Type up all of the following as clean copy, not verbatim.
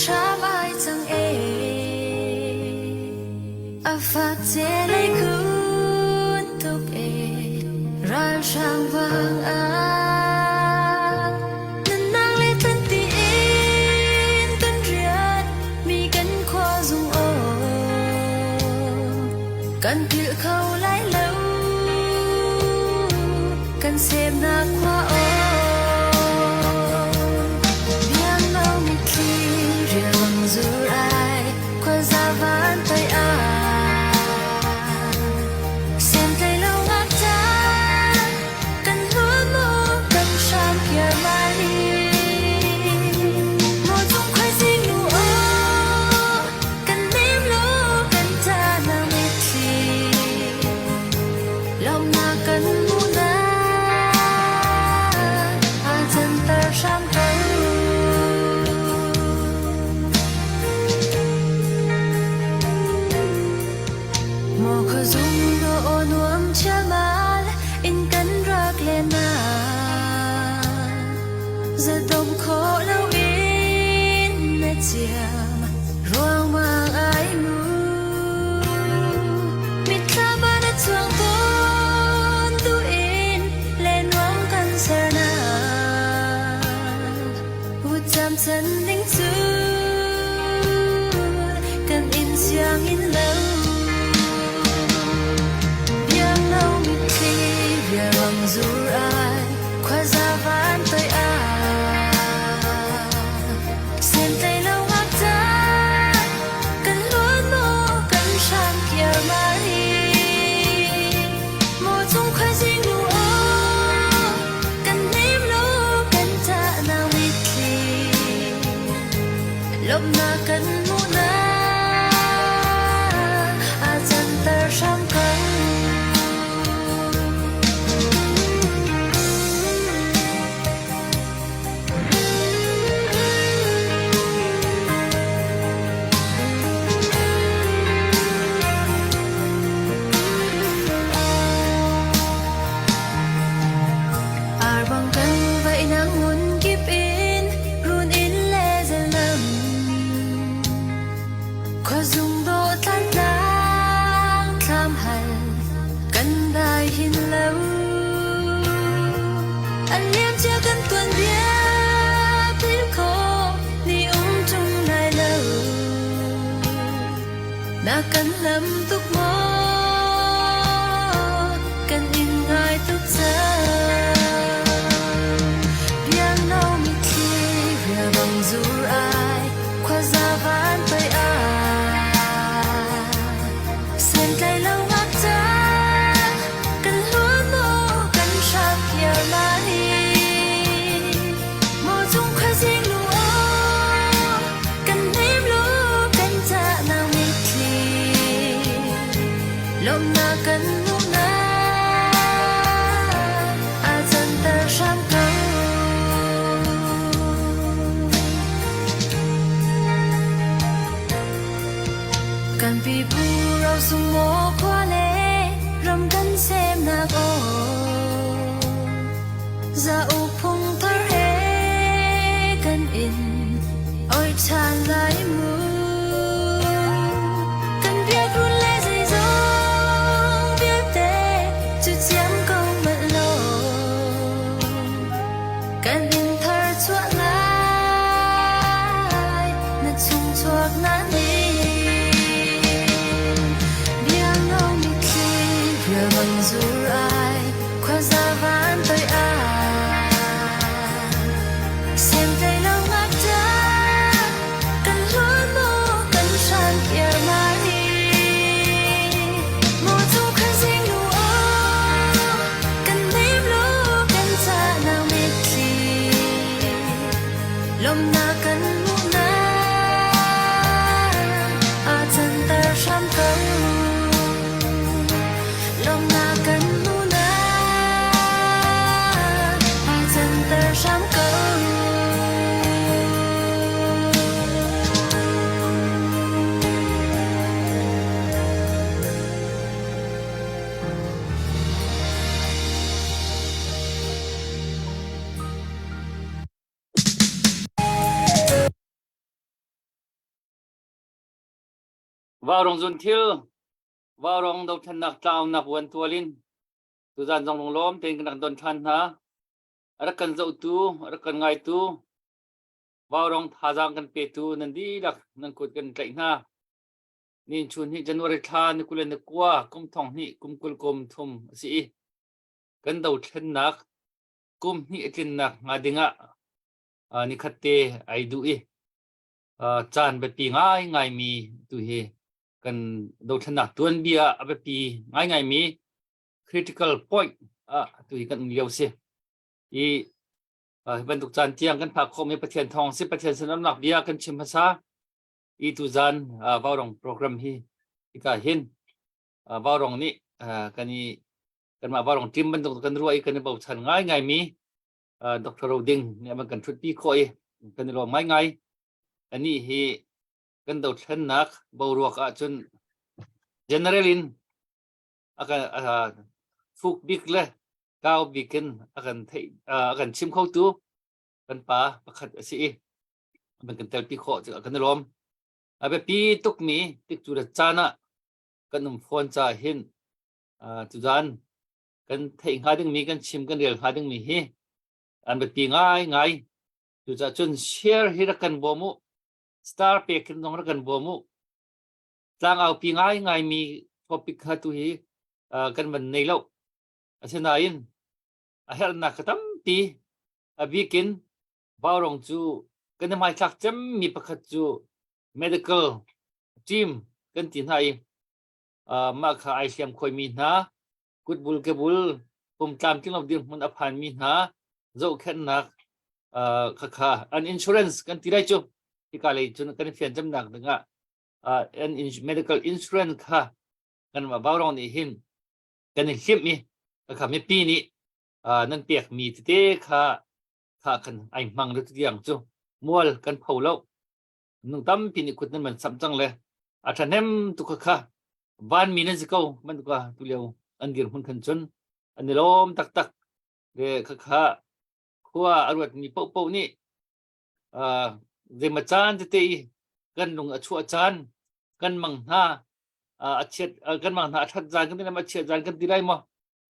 hram ai cang e. A fak ce lei khun tuk e, ralhrang vang ah. Nunnak le tlan tiin kan rian mi kan khua zung aw. Kan philh kho lai lo, kan semnak khua aw. Biangno mitthli rialmang zur ai, khuaza van toi ah. Semtlei lo ngakṭa, kan hlut maw kan hram kiar mari. Maw cung khuaising nu aw, kan nem law kan ta na mitthli. Lawmnak kan hmuh na, aa canter hram ko. Maw khuazung dawh nuam chialmal in kan rak len na. Zadom khawh loin na ciam ruangmang ai mu. Mitthlam ah na chuang tawn tu in le nuam kan ser na. Vutcam chan ding cu kan in sianginn lo. Biangno mitthli biaruang zur ai khuaza van toi ah. Sentlei lo ngakṭa kan luan maw kan hram kiar mari. Maw cung khuazing nu aw kan hnem law kan ṭahnak mitthli. Lawmhnak kan hmuhnak aa canter hram ko. Arbang kan vaihnak hmun kip in run in le zalam khuazung dawh tlantlang thlam hal kan dai hin lo. An liam cia kan tuan bia philh khawh ni um ṭung lai lo. Na kan lam tuk maw kan in ngai tuk cang. Biangno mitthli rialbang zur ai khuaza van toi ah. Sentlai lo ngakṭa kan hluan maw kan hram kiar mani. Maw cung khuazing nu aw kan hnem law kan ṭahnak mitthli. Lawmhnak kan hmuhnak aa canter hram ko. Kan pipu rosung maw khua le ram kan semnak aw. Zauk phung thar he kan in oi ṭhan lai mu. Kan biakrun le zeizong vialte cu ciam ko manh law. Kan in thar chuah lai na chung chuak na ni. Biangno mitthli rialmang zur ai khuaza van toi ah. Semtlei lo ngakṭa kan hluan maw kan hran kiar mari. Maw cung khuazing nu aw kan hnem law kan cahnak mitthli. Lawmhnak kan hmuhnak Vaurawng zunthil, vaurawng dothlennak tlaunak vuantual in tuzan zong lunglawm tein kan rak don ṭhan hna. A rak kan zohtu, a rak kan ngaitu, vaurawng thazaang kan petu nan dihlak nan kut kan tlaih hna. Nin chun hi January thla ni 29 kum thong hnih kum 20 kum thum a si i kan dothlennak kum hnih a tlinnak hnga dingah nikhat te ai duh i caan biapi ngaingaimi tu hi kan dothlennak tuanbia a biapi ngaingaimi critical point ah tu hi kan um lio si. I hi bantuk caan tiang kan phak khawhmi Pathian thawng si Pathian sinamnak bia kan chim hmasa. I tuzan Vaurong program hi hika hin Vaurong nih kan i kanmah Vaurong team bantuk kan ruah i kan i bochan ngaingaimi Dr. Ro Ding nih a van kan ṭhutpi khawh i kan i lawm ngaingai. Anih hi kan dothlennak boruak ahcun general in a kan fuk bik le kau bik in a kan theih a kan chim khotu kan pa pakhat a si i a van kan telpi khawh cu kan i lawm. A biapi tukmi tikcu le caan ah kan um fawn caah hin tuzan kan theih hnga dingmi kan chim kan rel hnga dingmi hi an biapi ngaingai. Cucaah cun share hi rak kan bawm u. Star pek in zong rak kan bawm u. Tlangaupi ngaingaimi topic kha tu hi kan van nei lo. Asinain a herhnak ka tampi a bikin Vaurong cu kan i hmaithlak cemmi pakhat cu medical team kan ti hna i mah kha ai hliam khoimi hna kutbul kebul pum tlamtling lo dirhmun a phanmi hna zohkhenhnak khakha an insurance kan ti lai cu hika lei cun kan fian cemnak dingah an medical insurance kha kan Vaurong nih hin kan i hlimh i kha mipi nih nan pekmi tete kha kha kan ai hmang le tiang cu mual kan pho lo nung tampi nih kut nan man samh cang le a ṭhahnem tu kha kha vanmi nan si ko man ka tu lio an dir hmun khan cun an i lawm taktak le kha kha khua a ruatmi paohpaoh nih zeima caan tete i kan lung a chuah caan kan mang hna a chiat kan mang hna a ṭhat zaan kan ti a chiat zaan kan ti lai maw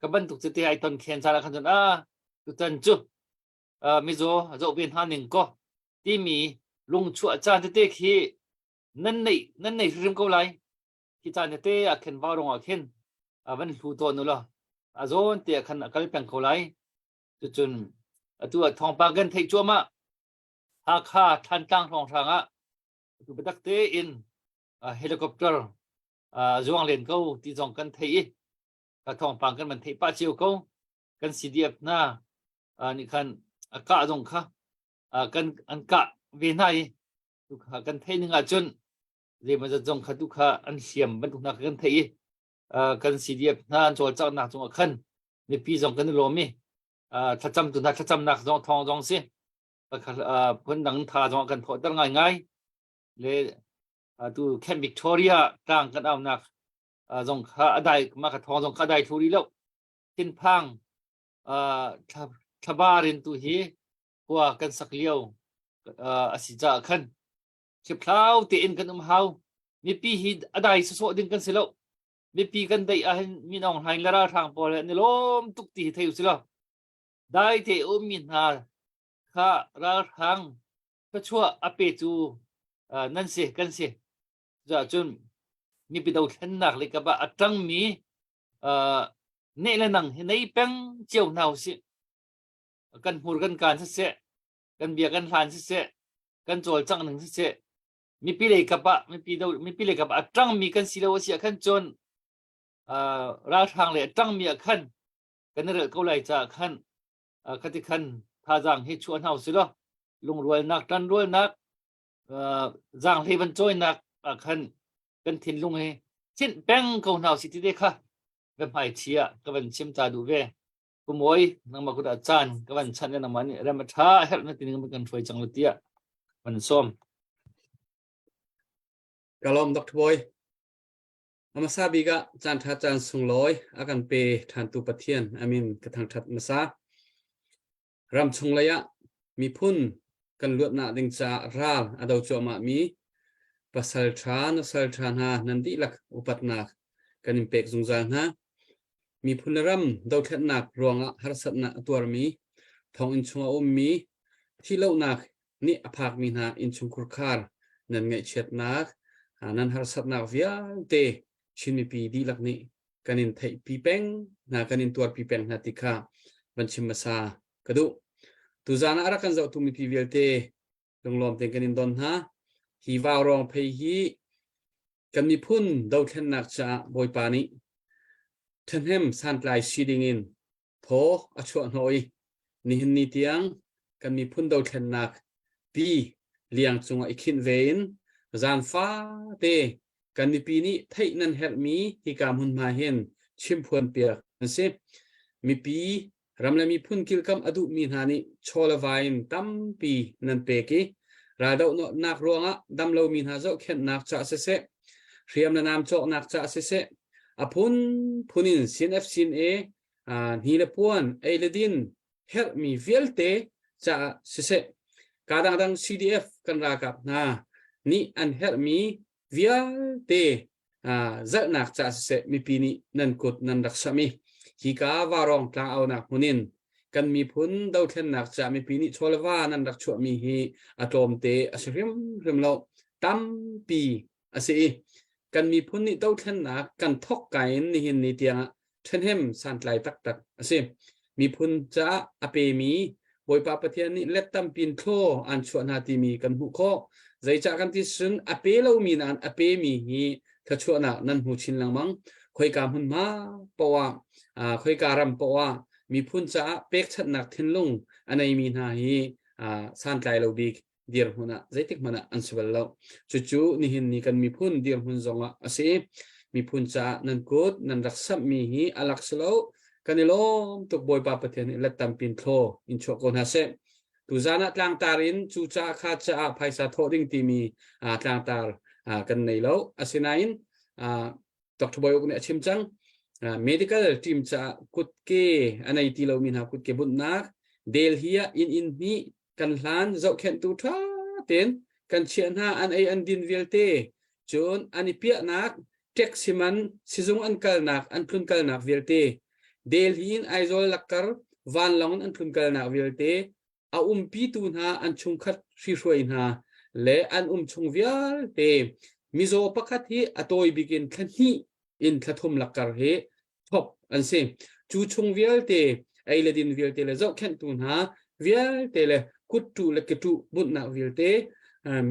ka bantuk tete ai ton khen caan ah khan cun a tutan cu mizaw zoh ve hna ning ko timi lungchuah caan tete khi nan nei nan nei hrim ko lai khi caan tete ah khin vaurong ah khin a van hlu tawn u law a zawn te ah khan a kal peng ko lai cucun atu ah thawngpang kan theih cuahmah Hakha Thantlang hrawnghrang ah atu biatak tein helicopter zuang len ko ti zong kan theih i ka thawngpang kan van theih pah cio ko kan CDF hna nih khan a kah zong kha kan an kah ve hna i tu kha kan theih ning ahcun zeimawzat zong kha tu kha an hliam bantuk hna kan theih i kan CDF hna an cawlcanghnak cungah khan mipi zong kan i lawm i thlacam tu hna thlacamnak zong thawng zong si phun dang tha zong kan thawhter ngaingai le tu Camp Victoria tlang kan aunak zong kha a dai mah kha thawng zong kha a dai thlu rih lo thinphang thlabar in tu hi khua kan sak lio a si caah khan hriphlau tein kan um hau mipi hi a dai sawsawh ding kan si lo mipi kan daih ahhin Min Aung Hlaing le ralhrang pawl he an i lawm tuk ti hi thei u si law dai te ummi hna kha ralhrang thluachuah a pe cu nan si kan si cun mipi dothlennak le kap ah a ṭangmi neh le nang hi nei peng cio hna usih. Kan hmur kan kaan siseh, kan bia kan hlan siseh, kan cawlcangh ning siseh, mipi lei kap ah mipi do mipi lei kap ah a ṭangmi kan si lo a si ah khan cun ralhrang le a ṭangmi ah khan kan i relh ko lai caah khan khati khan thazaang hi chuah hna usih law lungrualnak ṭanrualnak zaanghlei van cawinak ah khan kan thinlung hi chinh peng ko hna usih ti te kha ka hmaithi ah ka van chim ta duh ve. Kumawi nangmah kut ah caan ka van chanh le nangmah nih rem a ṭha a herh na ti ning kan hruai cang la tiah van sawm. Ka lawm Dr. Bawi. Hmasa bik ah caan ṭha caan sunglawi a kan pe ṭhantu Pathian amin ka thangṭhat hmasa. Ram chung lei ah miphun kan luatnak ding caah ral a do cuahmah mi. Pasal ṭha nusal ṭha hna nan dihlak upatnak kan in pek zungzal hna. Miphun le ram dothlennak ruangah harsatnak a tuarmi, thonginn chung a ummi, thihlohnak nih a phakmi hna innchungkhur khar nan ngaihchiatnak, nan harsatnak vialte Chin mipi dihlak nih kan in theihpi peng hna, kan in tuarpi peng hna ti kha van chim hmasa ka duh. Tuzaan ah a rak kan zohtu mipi vialte lunglawm tein kan in don hna. Hi vaurawng phei hi kan miphun dothlennak caah Bawipa nih ṭhahnem santlai si dingin thaw a chuah hnawh i nihin ni tiang kan miphun dothlennak pi liang cungah i khinh ve in zan fate kan mipi nih theih nan herhmi hika hmunhma hin chimphuan piak an si. Mipi ram le miphun kilkamh a duhmi hna nih chaw le vai in tampi nan pek i raldohnak ruangah dam lomi hna zohkhenhnak caah siseh, hriam le nam cawknak caah siseh, a phunphun in CNF CNA hni le puan, ei le din herhmi vialte caah siseh, ka dangdang CDF kan ralkap hna nih an herhmi vialte zalhnak caah siseh mipi nih nan kut nan rak samh i hika Varawng tlang aunak hmun in kan miphun dothlennak caah mipi nih chawleva nan rak chuahmi hi a tlawmte a si hrimhrim lo tampi a si i kan miphun nih dothlennak kan thok ka in nihin ni tiangah ṭhahnem santlai taktak a si. Miphun caah a pemi Bawipa Pathian nih let tampin thlaw an chuah hna timi kan hmuh khawh. Zeicah kan ti cun a pe lomi nain a pemi hi thluachuahnak nan hmu chin lengmang. Khoika hmunhma poah ah, khoika ram poah ah miphun caah pekchanhnak thinlung a neimi hna hi santlai lo bik dirhmun ah zeitik hmanh ah an si bal lo. Cucu nihin ni kan miphun dirhmun zongah a si. Miphun caah nan kut nan rak samhmi hi a lak si lo. Kan i lawm tuk Bawipa Pathian nih let tampin thlaw in chuah ko hna seh. Tuzan ah tlangtar in cu ca kha caah phaisa thawh ding timi tlangtar kan nei lo. Asinain Dr. Bawi Uk nih a chim cang. Medical team caah kutke a nei ti lomi hna kutke bunhnak Delhi ah inn inn hnih kan hlan zohkhenhtu ṭha tein kan chiah hna an ei an din vialte cun an i piahnak taxi man sizung an kalnak an tlun kalnak vialte Delhi in Aizawl lakkar vanlawng in an tlun kalnak vialte a umpitu hna an chungkhat hrihruai hna le an um chung vialte mizaw pakhat hi a tawi bik in thla hnih in thla thum lakkar hi thawk an si. Cu chung vialte ei le din vialte le zohkhenhtu hna vialte le kutṭuh le keṭuh bunhnak vialte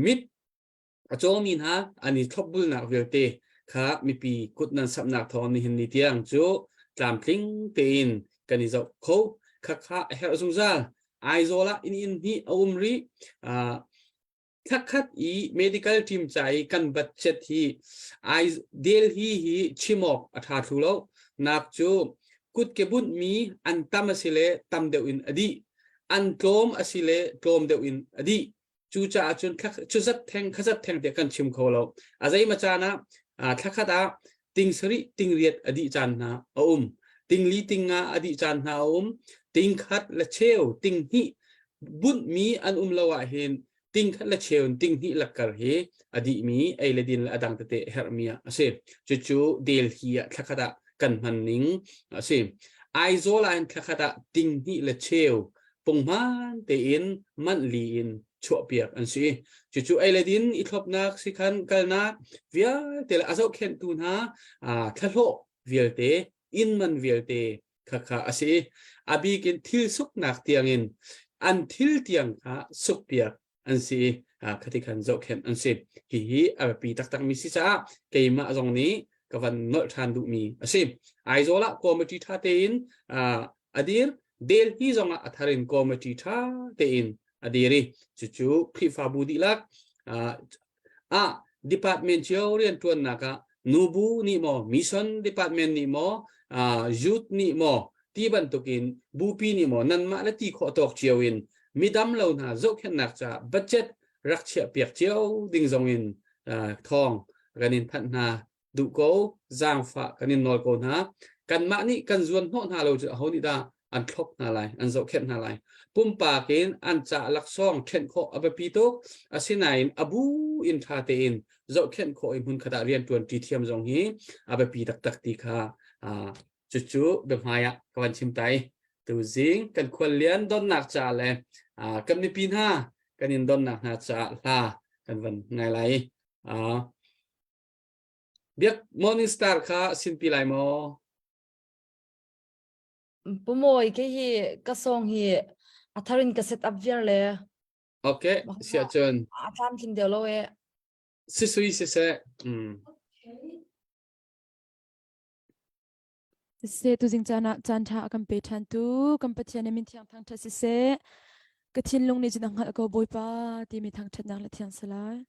mit a cawmi hna an i thlopbulnak vialte kha mipi kut nan samhnak thawng nihin ni tiang cu tlamtling tein kan i zoh kho. Khakha a herh zungzal. Aizawl ah inn inn hnih a um rih. Thlakhat i medical team ca i kan budget hi ai Delhi hi chim awk a ṭha thlu lo. Nak cu kutke bunhmi an tam a si le tam deuh in a dih. An tlawm a si le tlawm deuh in a dih. Cucaah cun cu zat theng kha zat theng tiah kan chim kho lo. A zeima caan ah thlakhat ah ting sarih ting riat a dih caan hna a um. Ting li ting nga a dih caan hna a um. Ting khat le cheu ting hnih bunhmi an um lo ahhin ting khat le cheu in ting hnih lakkar hi a dihmi ei le din le a dang tete herhmi ah a si. Cucu Delhi ah thlakhat ah kan hman ning a si. Aizawl ah hin thlakhat ah ting hnih le cheu punghman tein manh li in chuahpiak an si. Cucu ei le din i thlopnak sikhan kalnak vialte le a zohkhenhtu hna thlahlawh vialte inn man vialte khakha a si. A bik in thil suknak tiangin an thil tiang kha sukpiak an si i khati khan zohkhenh an si. Hihi a biapi taktakmi si caah keimah zong nih ka van nolh ṭhan duhmi a si. Aizawl ah committee ṭha tein a dir. Delhi zongah a thar in committee ṭha tein a dir i cucu Khrihfabu dihlak ah department cio rianṭuannak ah nubu nih maw mission department nih maw youth nih maw ti bantukin bupi nih maw nanmah le ti khawh tawk cio in midam lo hna zohkhenhnak caah budget rak chiah piak cio ding zong in thawng kan in thanh hna duh ko zaangfah kan in nawl ko hna kanmah nih kan zuan hnawh hna lo cu aho nih dah an thlop hna lai, an zohkhenh hna lai. Pumpak in an ca laksawng ṭhenh khawh a biapi tuk. Asinain a bu in ṭha tein zohkhenh khawh i hmunkhat ah rianṭuan ṭi thiam zong hi a biapi taktak ti kha cucu biahmai ah ka van chim ta i tuzing kan khuallian donnak ca le kan mipi hna kan in donnak hna caah hla kan van ngai lai. Biak Morning Star kha sinpi lai maw? Pumawi ke hi ka song hi a thar in ka set up viar le. Okay, sia cun. A tlamtling deuh lo e. Sisui siseh. Siseh tuzing caan ah caan ṭha a kan pe ṭhan tu kan Pathian in min thiang thangṭhat siseh ka thinlung nih cun a hngalh ko Bawipa timi thangṭhatnak le thiang si lai.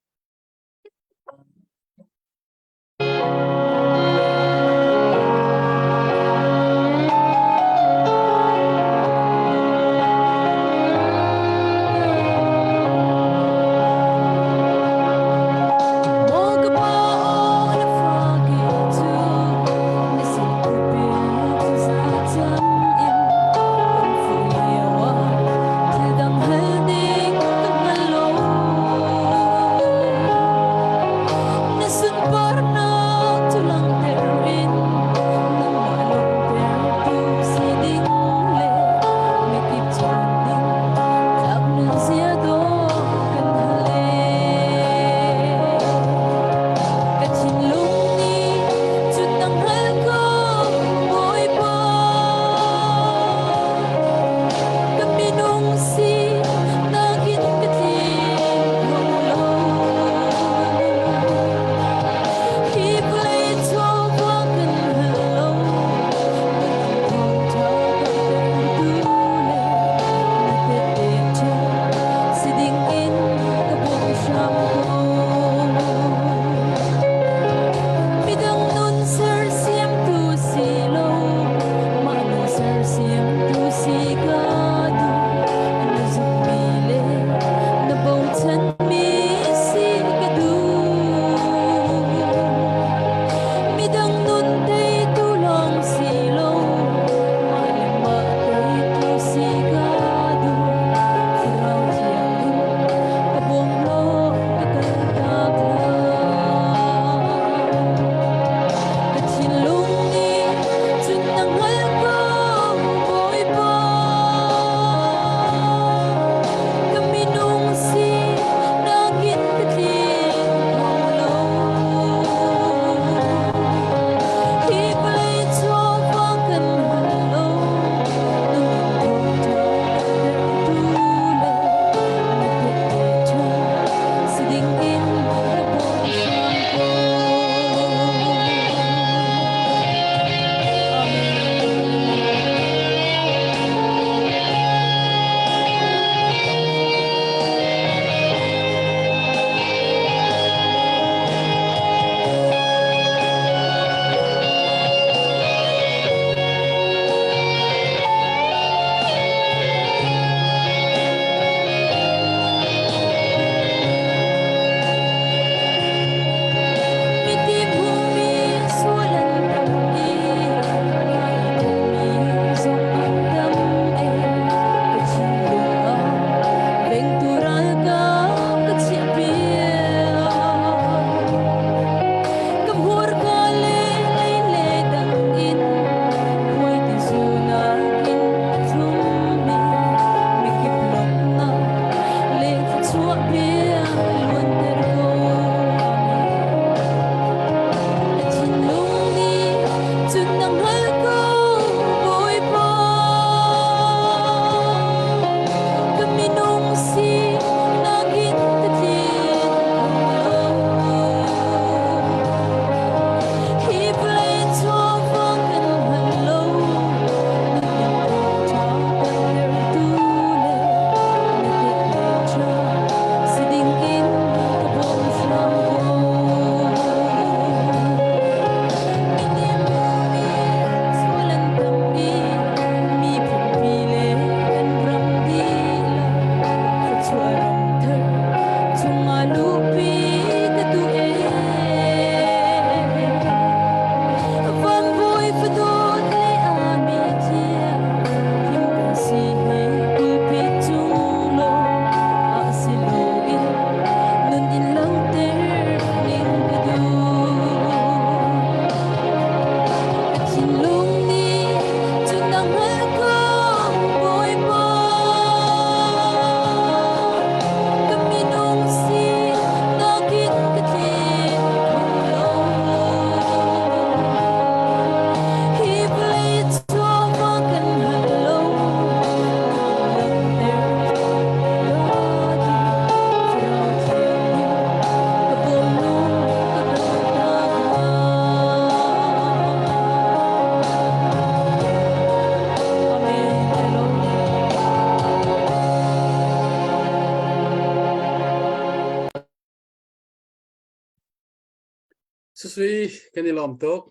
Susui kan i lawm tuk.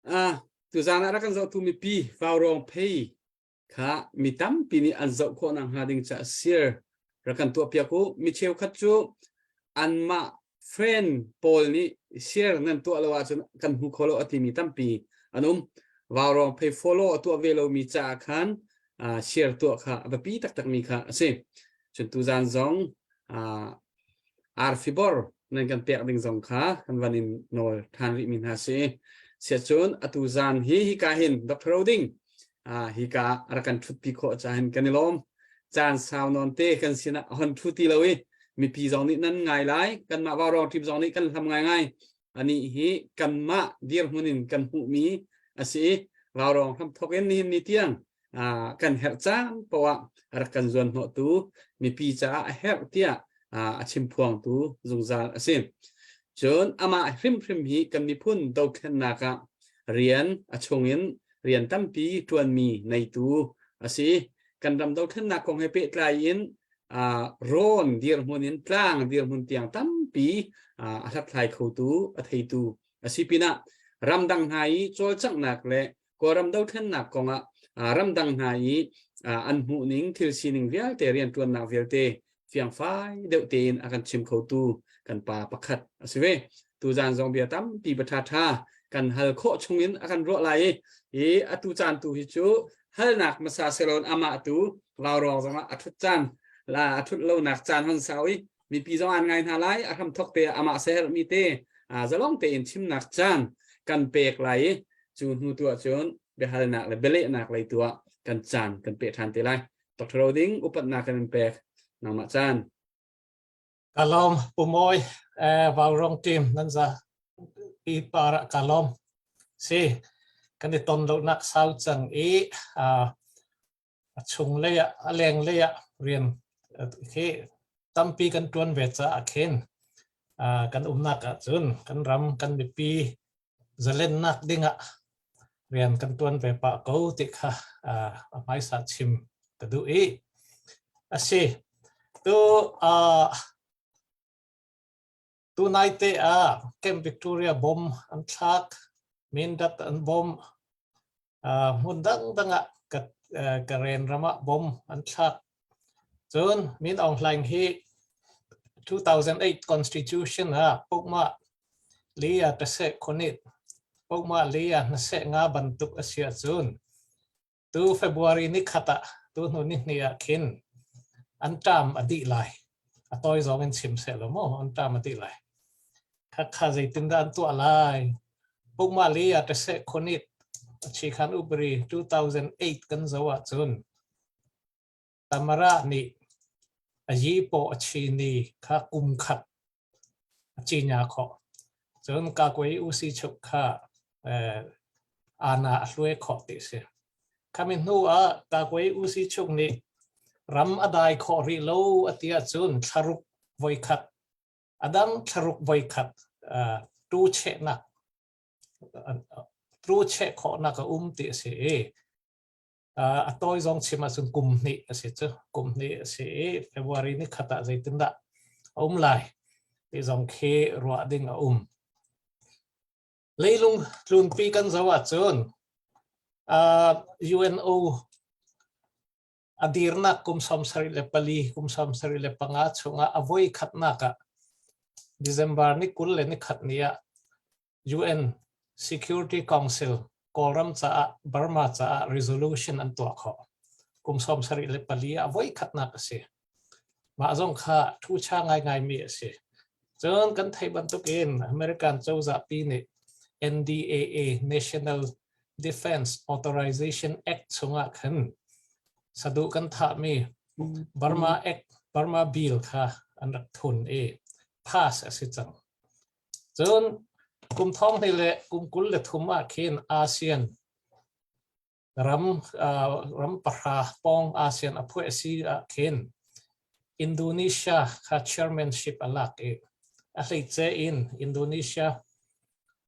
Ah, tuzaan ah rak kan zohtu mipi Vaurawng phei kha mi tampi nih an zoh khawh nakhnga ding caah sir rak kan tuahpiak u. Mi cheukhat cu anmah friend pawl nih share nan tuah lo ahcun kan hmu kho lo a timi tampi an um. Vaurawng phei follow a tuah ve lomi caah khan share tuah kha a biapi taktakmi kha a si. Cun tuzaan zong arfibor nan kan pek ding zong kha kan van in nawl ṭhan rihmi hna si. Siacun atu zan hi hika hin Dr. Roding hika rak kan ṭhutpi khawh cahin kan i lawm. Caan sau nawn te kan sinah hon ṭhu ti lo i mipi zong nih nan ngai lai kanmah vaurawng ṭim zong nih kan hlam ngaingai anih hi kanmah dirhmun in kan hmuhmi a si i vaurawng hramthok in nihin ni tiang kan herh caan poah rak kan zuan hnawhtu mipi caah a herh tiah a chimphuangtu zungzal a si. Cun amah hrimhrim hi kan miphun dothlennak ah rian a chungin rian tampi ṭuanmi neitu a si. Kan ram dothlennak kong he pehtlai in rawn dirhmun in tlang dirhmun tiang tampi a hlathlai khotu a theitu a si pinah ramdang hna i cawlcanghnak le Kawlram dothlennak kongah ramdang hna i an hmuhning thil sining vialte rianṭuannak vialte fiangfai deuh tein a kan chim khotu kan pa pakhat a si ve. Tuzaan zong bia tampi ba ṭhaṭha kan hal khawh chungin a kan ruah lai i atu caan tu hi cu halnak hmasa selawn amah tu vaurawng zongah a ṭhut caan la a ṭhut lonak caan hon sau i mipi zong an ngai hna lai a hramthok te amah seherhmi te zalong tein chimnak caan kan pek lai i cu hnu tu ahcun biahalnak le bialehnak lei tu ah kan caan kan peh ṭhan te lai. Dr. Roding upatnak kan in pek nangmah caan. Kalom pumoy vaurong team nan za pi para kalom si kan i ton lo nak sau cang i a chung lei ah a leng lei ah rian khi tampi kan tuan ve caah khin kan umnak ahcun kan ram kan mipi zalennak dingah rian kan tuan ve pah ko ti kha a hmaisa chim ka duh i a si tu tu nai te ah Camp Victoria bomb an thlak Mindat an bomb hmun dangdang ah Karen ram ah bomb an thlak. Cun Min Aung Hlaing hi 2008 Constitution ah pokmah lia taseh khonit pokmah lia hnaseh nga bantuk a si ahcun tu February ni khat ah tu hnu ni hnih ah khin an term a dih lai. A tawi zong in chim seh lo maw an term a dih lai. Khakha zeitindah an tuah lai? Pukmah li ah taseh khonit Chikhan Upari 2008 kan zo ahcun Tamara nih a yi paw a chini kha kum khat a cinya khawh. Cun kakui usi chuk kha ana a hlue khawh ti si. Khami hnu ah kakui usi chuk nih ram a dai khawh rih lo a ti ahcun thlaruk voikhat a dang thlaruk voikhat tu chehnak tu cheh khawhnak a um ti a si i a tawi zong chim ahcun kum hnih a si cu kum hnih a si i February ni khat ah zeitindah a um lai ti zong khi ruah ding a um. Leilung tlunpi kan zoh ahcun UNO a dirnak kum 74 kum 75 chungah a voi khatnak ah December ni 20 le ni khat ni ah UN Security Council Kawlram caah Burma caah resolution an tuah khawh. Kum 74 ah voi khatnak a si. Mah zong kha thucha ngaingaimi a si. Cun kan theih bantukin American cozah pi nih NDAA National Defense Authorization Act chungah khan saduh kan thahmi Burma Act Burma Bill kha an rak thun i pass a si cang. Cun kum thong hnih le kum 23 ah khin ASEAN ram ram pahra pawng ASEAN a phuah si ah khin Indonesia kha chairmanship a lak i a hleice in Indonesia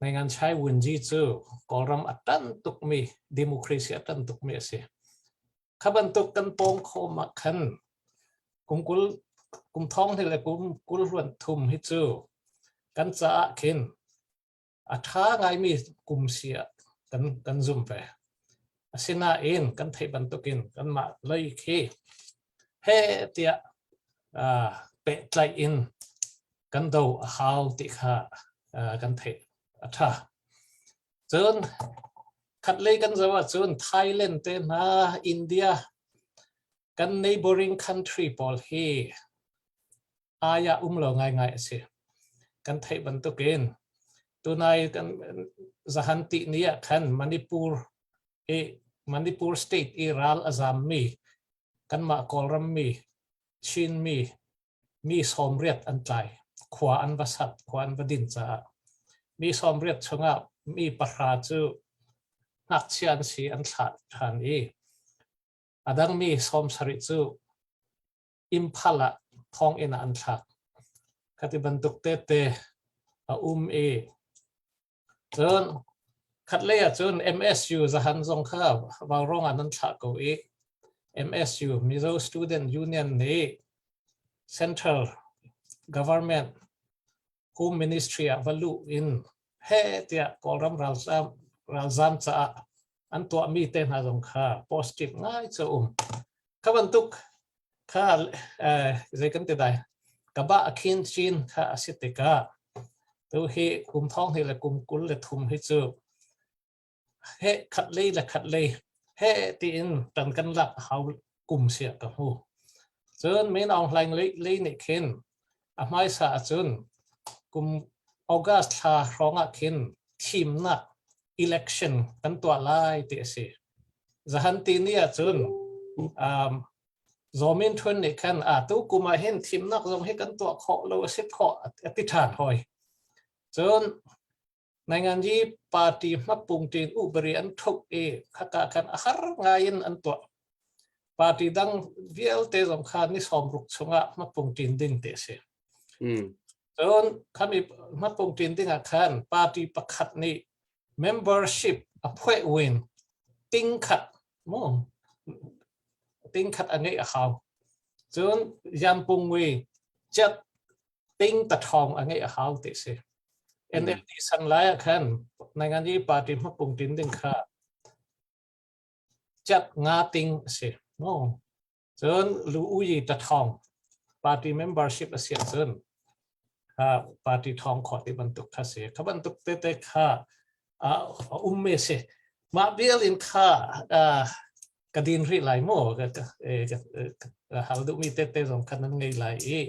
Ngai Chai Wunji cu Kawlram a tan tukmi democracy a tan tukmi a si. Kha bantuk kan pawng khawm ah khan kum kul kum thong hnih le kum kul ruan thum hi cu Kan caah khin a ṭha ngaimi kum si ah kan kan zum ve. Asinain kan theih bantukin kanmah lei khi he tiah pehtlaih in kan do a hau ti kha kan theih a ṭha. Cun khatlei kan zoh ahcun Thailand te hna, India kan neighboring country pawl hi ai ah um lo ngaingai a si. Kan theih bantukin tunai kan zahan ti ni ah khan Manipur i Manipur state i ral a zammi kanmah Kawlram mi Chin mi mi 80 an tlai. Khua an va sat, khua an va din caah mi 80 chungah mi 10 cu ngakchia an si an thlah ṭhan i a dangmi 70 cu Imphal ah thonginn ah an thlak. Khati bantuk tete a um i cun khatlei ah cun MSU zahan zong kha vaurawng ah nan thlah ko i MSU Mizo Student Union nih Central Government Home Ministry ah va luh in he tiah Kawlram ralzam ralzam caah an tuahmi te hna zong kha positive ngai cu um. Kha bantuk kha zei kan ti dai ka ba a khin chin kha a si tikah tu hi kum thong hi le kum 23 hi cu he khat lei le khat lei he tiin tan kan lak hau kum sia ka hmu. Cun Min Aung Hlaing lei lei nih khin a hmaisa ahcun kum August thla hrawng ah khin thimnak election kan tuah lai ti a si. Zahan ti ni ahcun um, Zaw Min Htun nih khan a tu kum ah hin thimnak zong hi kan tuah khawh lo a si khawh a ti ṭhan hoi. Cun Nainganyi party hmapungṭin ubari an ṭhuk i khaka khan a har ngai in an tuah. Party dang vialte zong kha ni 60 chungah hmapungṭin ding ti a si. Cun khami hmapungṭin ding ah khan party pakhat nih membership a phueh win ting khat mu ting khat a ngeih a hau. Cun yampungwi chat ting ta ṭhawng a ngeih a hau ti si. NLD san lai ah khan Naingani party hmapung tin ding kha chat nga ting a si. No. Cun lu uyi ta thong party membership a si ahcun kha party thong khawh ti bantuk kha si. Kha bantuk tete kha a um me si. Mah bial in kha ka din rih lai maw ka hal duhmi tete zong kha nan ngei lai i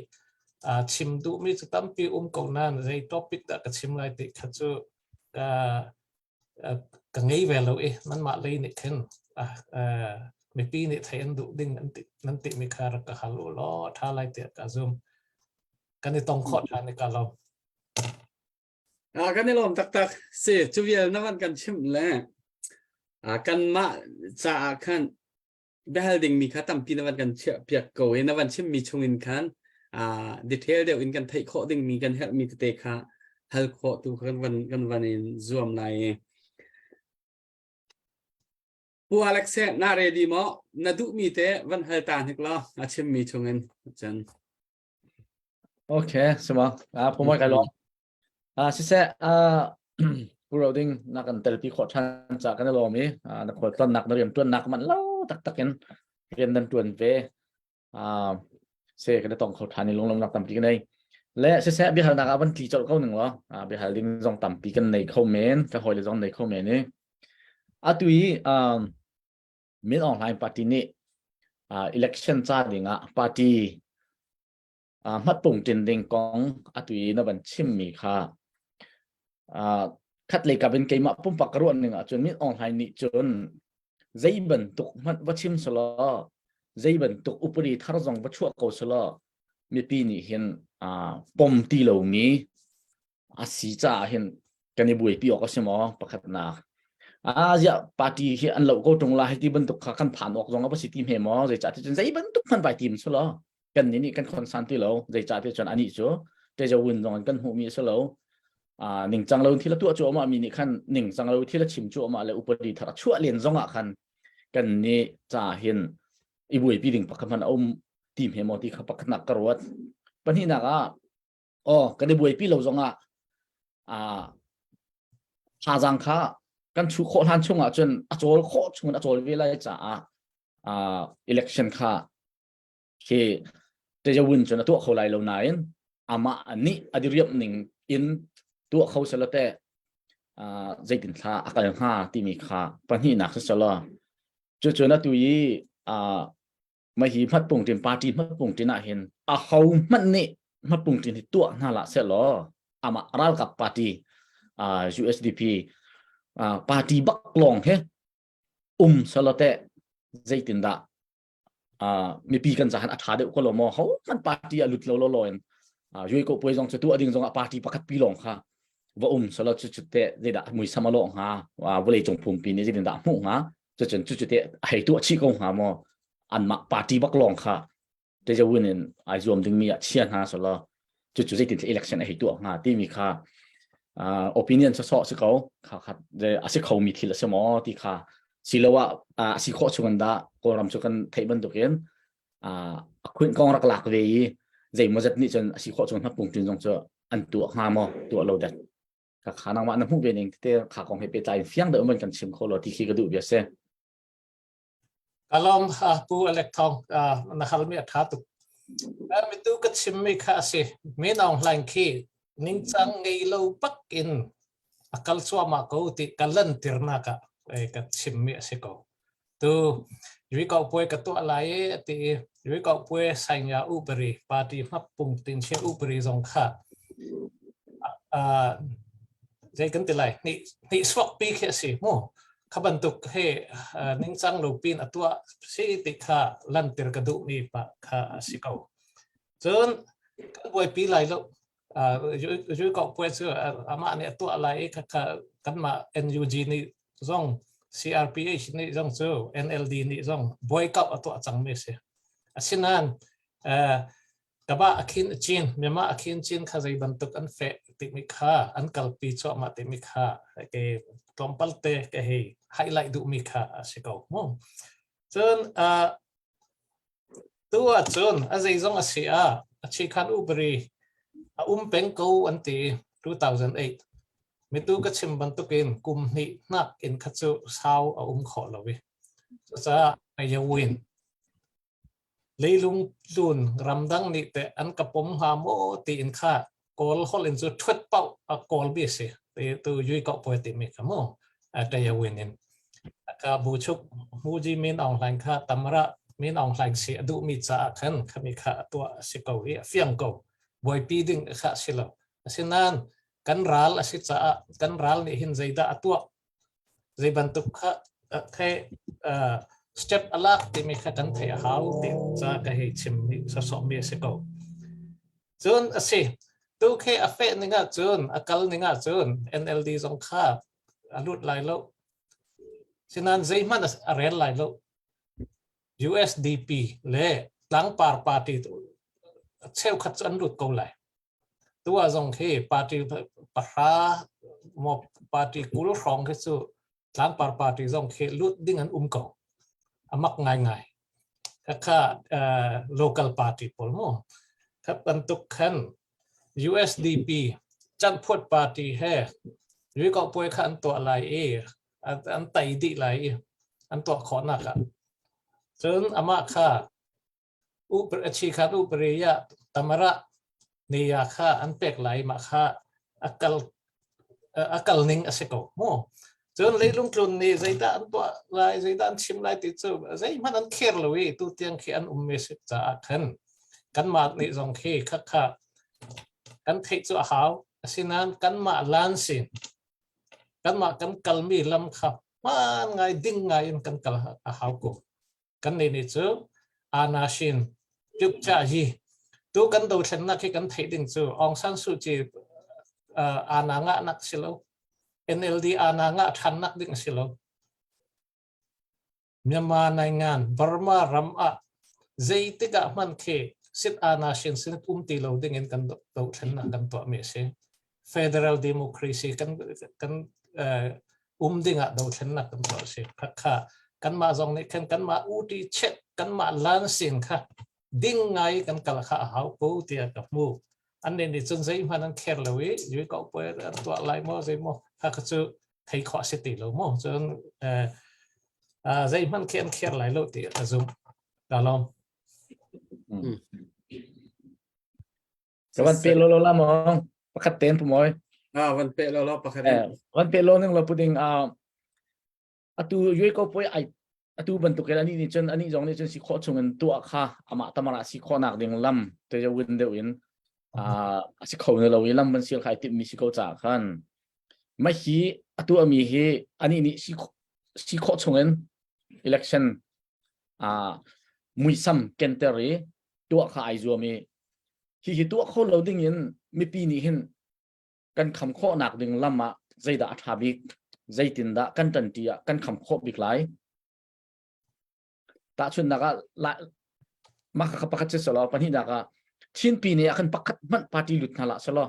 chim duhmi cu tampi um ko nain zei topic dah ka chim lai ti kha cu ka ka ngei ve lo i nanmah lei nih khin mipi nih thei an duh ding an ti nan ti mi kha rak ka hal u law tha lai tiah ka zum kan i tong khawh than i ka lawm. Kan i lawm taktak. Si, cu vial na van kan chimh le kanmah caah khan biahal dingmi kha tampi na van kan chiah piak ko i na van chimmi chungin khan detail deuh in kan theih khawh dingmi kan herhmi tete kha hal khawh tu kan van kan van in zuam lai i. Pu Alex na ready maw? Na duhmi te van hal ta hnik law a chimmi chungin cun. Okay, sima. Ah, pumai kai lawm. Ah, siseh, ah, Pu Roding na kan telpi khawh ṭhan ca kan i lawm i ah, na khualtlawnnak na rianṭuannak man lo taktak in rian nan ṭuan ve. Ah, se kan i tong kho ṭhan i lunglawmnak tampi ka nei. Le siseh biahalnak ah van tli colh ko ning law, ah, biahal ding zong tampi kan nei kho men, ka hawile zong nei kho men i. Atu i um, Min Aung Hlaing party nih uh, election ca ding ah party uh, hmatpung tin ding kong atu i na van chimmi kha uh, khat lei kap in keimah pumpak ka ruah ning ahcun Min Aung Hlaing nih cun zei bantuk hmanh va chim selaw zei bantuk upadi thar zong va chuah ko selaw mipi nih hin uh, pom ti lomi a si caah hin kan i buaipi awk a si maw pakhatnak a ziah party hi an lo ko tung la hei ti bantuk kha kan phan awk zong a va si ti hme maw zeicah ti cun zei bantuk hman vai tim su lo kan nih nih kan khonsan ti lo zeicah ti cun anih cu tejawun zong in kan hmuhmi a si lo ningcang lo thil a tuah cu ama mi nih khan ningcang lo thil a chim cu ama le upadi thar a chuah len zong ah khan kan nih ca hin i buaipi ding pakhat hman a um ti hme maw ti kha pakhatnak ka ruat pahnihnak ah Oh, kan i buaipi lo zongah. Thazaang kha kan chuh khawh hlan chung ah cun a cawl khawh chung in a cawl ve lai caah election kha khi Tejawin cun a tuah kho lai lo nain amah nih a diriamh ning in tuah kho selaw teh zeitin thla a kal hnga timi kha pahnihnak si selaw cucun atu i mah hi hmatpungṭin party hmatpungṭin ah hin a ho hmanh nih hmatpungṭin hi tuah hna hlah sehlaw amah ralkap party USDP party bak lawng hi um selaw teh zeitindah mipi kan cahan a ṭha deuh ko lo maw? Ho hmanh party ah lut lo lo lo in yui ko puai zong cu tuah ding zong ah party pakhat pi lawng kha va um selaw cu cu teh zeidah muisam a lawh hnga? Vawlei cung pumpi nih zeitindah a hmuh hnga? Cucun cucu te hei tuah chih ko hnga maw? Anmah party bak lawng kha tejawin in ai zuam dingmi ah chia hna selaw cucu zeitin election a hei tuah hnga timi kha opinion sawsawh si ko kha kha a si khomi thil a si maw ti kha siloah a si khawh chung in dah Kawlram cu kan theih bantukin a khunh kong rak lak ve i zeimawzat nih cun a si khawh chung hnapung tin zong cu an tuah hnga maw tuah lo dek ka kha nangmah na hmuh ve ning tete kha kong he pehtlai in fiang deuh man kan chim kho lo ti khi ka duh bia si. Kalom pu Alec Thong na halmi a tha tuk. Mitu ka chimmi kha a si. Min Aung Hlaing khi ningcang ngei lo bak in a kal cuahmah ko ti ka lantirnak ah ka chimmi a si ko. Tu Yui Kau Puai ka tuah lai i ti i Yui Kau Puai Sainya Upari party hmapung tin chia upari zong kha zei kan ti lai ni ni suak pi khi a si mu. Kha bantuk he ningcang lo pin a tuah si ti kha lantir ka duh mi pa kha a si ko. Cun kan buaipi lai lo. Yui Kau Puai cu amah nih a tuah lai i kha kanmah NUG nih zong CRPH nih zong cu NLD nih zong buai kau a tuah cangmi a si. Asinain kaba a khin chin Myanmar a khin chin kha zei bantuk an feh timi kha an kalpi cuahmah timi kha ke tlawmpal te ke hei highlight duhmi kha a si ko mu. Cun Tu ahcun a zeizong a si ah a chikhan upari a um peng ko an ti 2008. Mitu ka chim bantukin kum hnih hnak in kha cu sau a um khawh lo i. Cucaah win. Leilung tlun ramdang nih teh an ka pom hnga maw tiin kha Kawl holh in cu ṭhuat paoh a kawl bi a si. Tu yui kau puai timi kha mu Tayawin in. Ka bu chuk Muji Min Aung Hlaing kha Tamara Min Aung Hlaing si a duhmi caah khan khami kha a tuah a si ko i a fiang ko. Buaipi ding kha a si lo. Asinain kan ral a si caah kan ral nih hin zeidah a tuah zei bantuk kha the step a lak timi kha kan theih a hau ti ca ka hei chim mi sawsawh mi a si ko. Cun a si tu khi a feh ning ah cun a kal ning ah cun NLD zong kha a lut lai lo. Sinan zeihmanh a rel lai lo. USDP le Tlangpar Party cheukhat cu an lut ko lai. Tu ah zong khi party pahra maw party 20 hrawng khi cu Tlangpar party zong khi lut ding an um ko. A mak ngaingai. Khakha local party pawl mu. Kha bantuk khan USDP Chanphuat party he Rikau puai kha an tuah lai i an tai dih lai i an tuah khawhnak ah. Cun amah kha Chikhat upari ah Tamara niya kha an pek lai mah kha a kal a kal ning a si ko mu. Cun leilung tlun nih zeidah an tuah lai zeidah an chim lai ti cu zeihmanh an kher lo i tu tiang khi an um mi si caah khan kanmah nih zong khi khakha kan theih cu a hau. Asinain kanmah lan sin kanmah kan kalmi lam kha hmaan ngai ding ngai in kan kal a hau ko. Kan nih nih cu Anashin Pyukcha hi tu kan dothlennak hi kan theih ding cu Aung San Suu Kyi ana ngahnak si lo NLD ana ngah ṭhannak ding si lo Myanmar naingan Burma ram ah zeitik ah hman khi sit ana shin sin um ti lo ding in kan dothlennak kan tuah mi a si. Federal democracy kan kan um dingah dothlennak kan tuah si. Kha kanmah zong nih khan kanmah uti chet kanmah lan sin kha ding ngai kan kal kha a hau ko tiah ka hmu. An nih nih cun zeihmanh an care lo i yui ko puai an tuah lai maw zei maw kha kha cu thei khawh a si ti lo mu. Cun zeihmanh khi an care lai lo ti ka zumh. Ka lawm. Ka van pe lo lo la maw? Pakhat ten pu moi. Ah van pe lo lo pakhat. Eh, van pe lo ning lo puding a atu yue ko poi ai atu bantuk in ani nih cun ani zong nih cun si khawh chung in tuah kha amah tamara si khawh nak ding lam te jo win deuh in a a si kho ne lo i lam ban sil khai tip mi si ko cha khan ma hi atu ami hi ani nih si si khawh chung in election a muisam kenter i tuah kha ai zuam i hi hi tuah kho lo ding in mipi nih hin kan kham khawhnak ding lam ah zeidah a ṭha bik zeitindah kan ṭanṭi ah kan kham khawh bik lai tahchunhnak ah mah kha pakhat si selaw pahnihnak ah Chinpi nih ah khan pakhat hmanh party lut hna lah selaw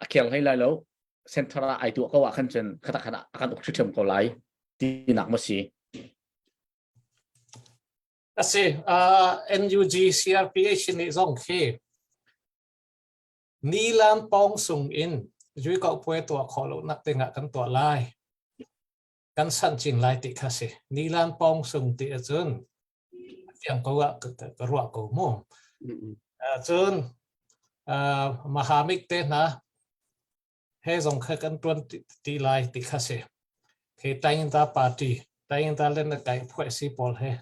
a khel hlei lai lo center ah ai tuah ko ah khan cun khata khan a kan uk ṭhiṭhiam ko lai tinak ma si Asi NUG CRPH nih zong khi Nilan pawng sung in Zuikauhpuai tuah khawh lonak dingah kan tuah lai. Kan sanh chin lai ti kha si. Nilan pawng sung ti ahcun fiang ko ah ka ruah ko mu. Cun Mahamik te hna he zong kha kan tuan ti lai ti kha si. Khi Tainta party, Tainta le na kai phuai si pawl he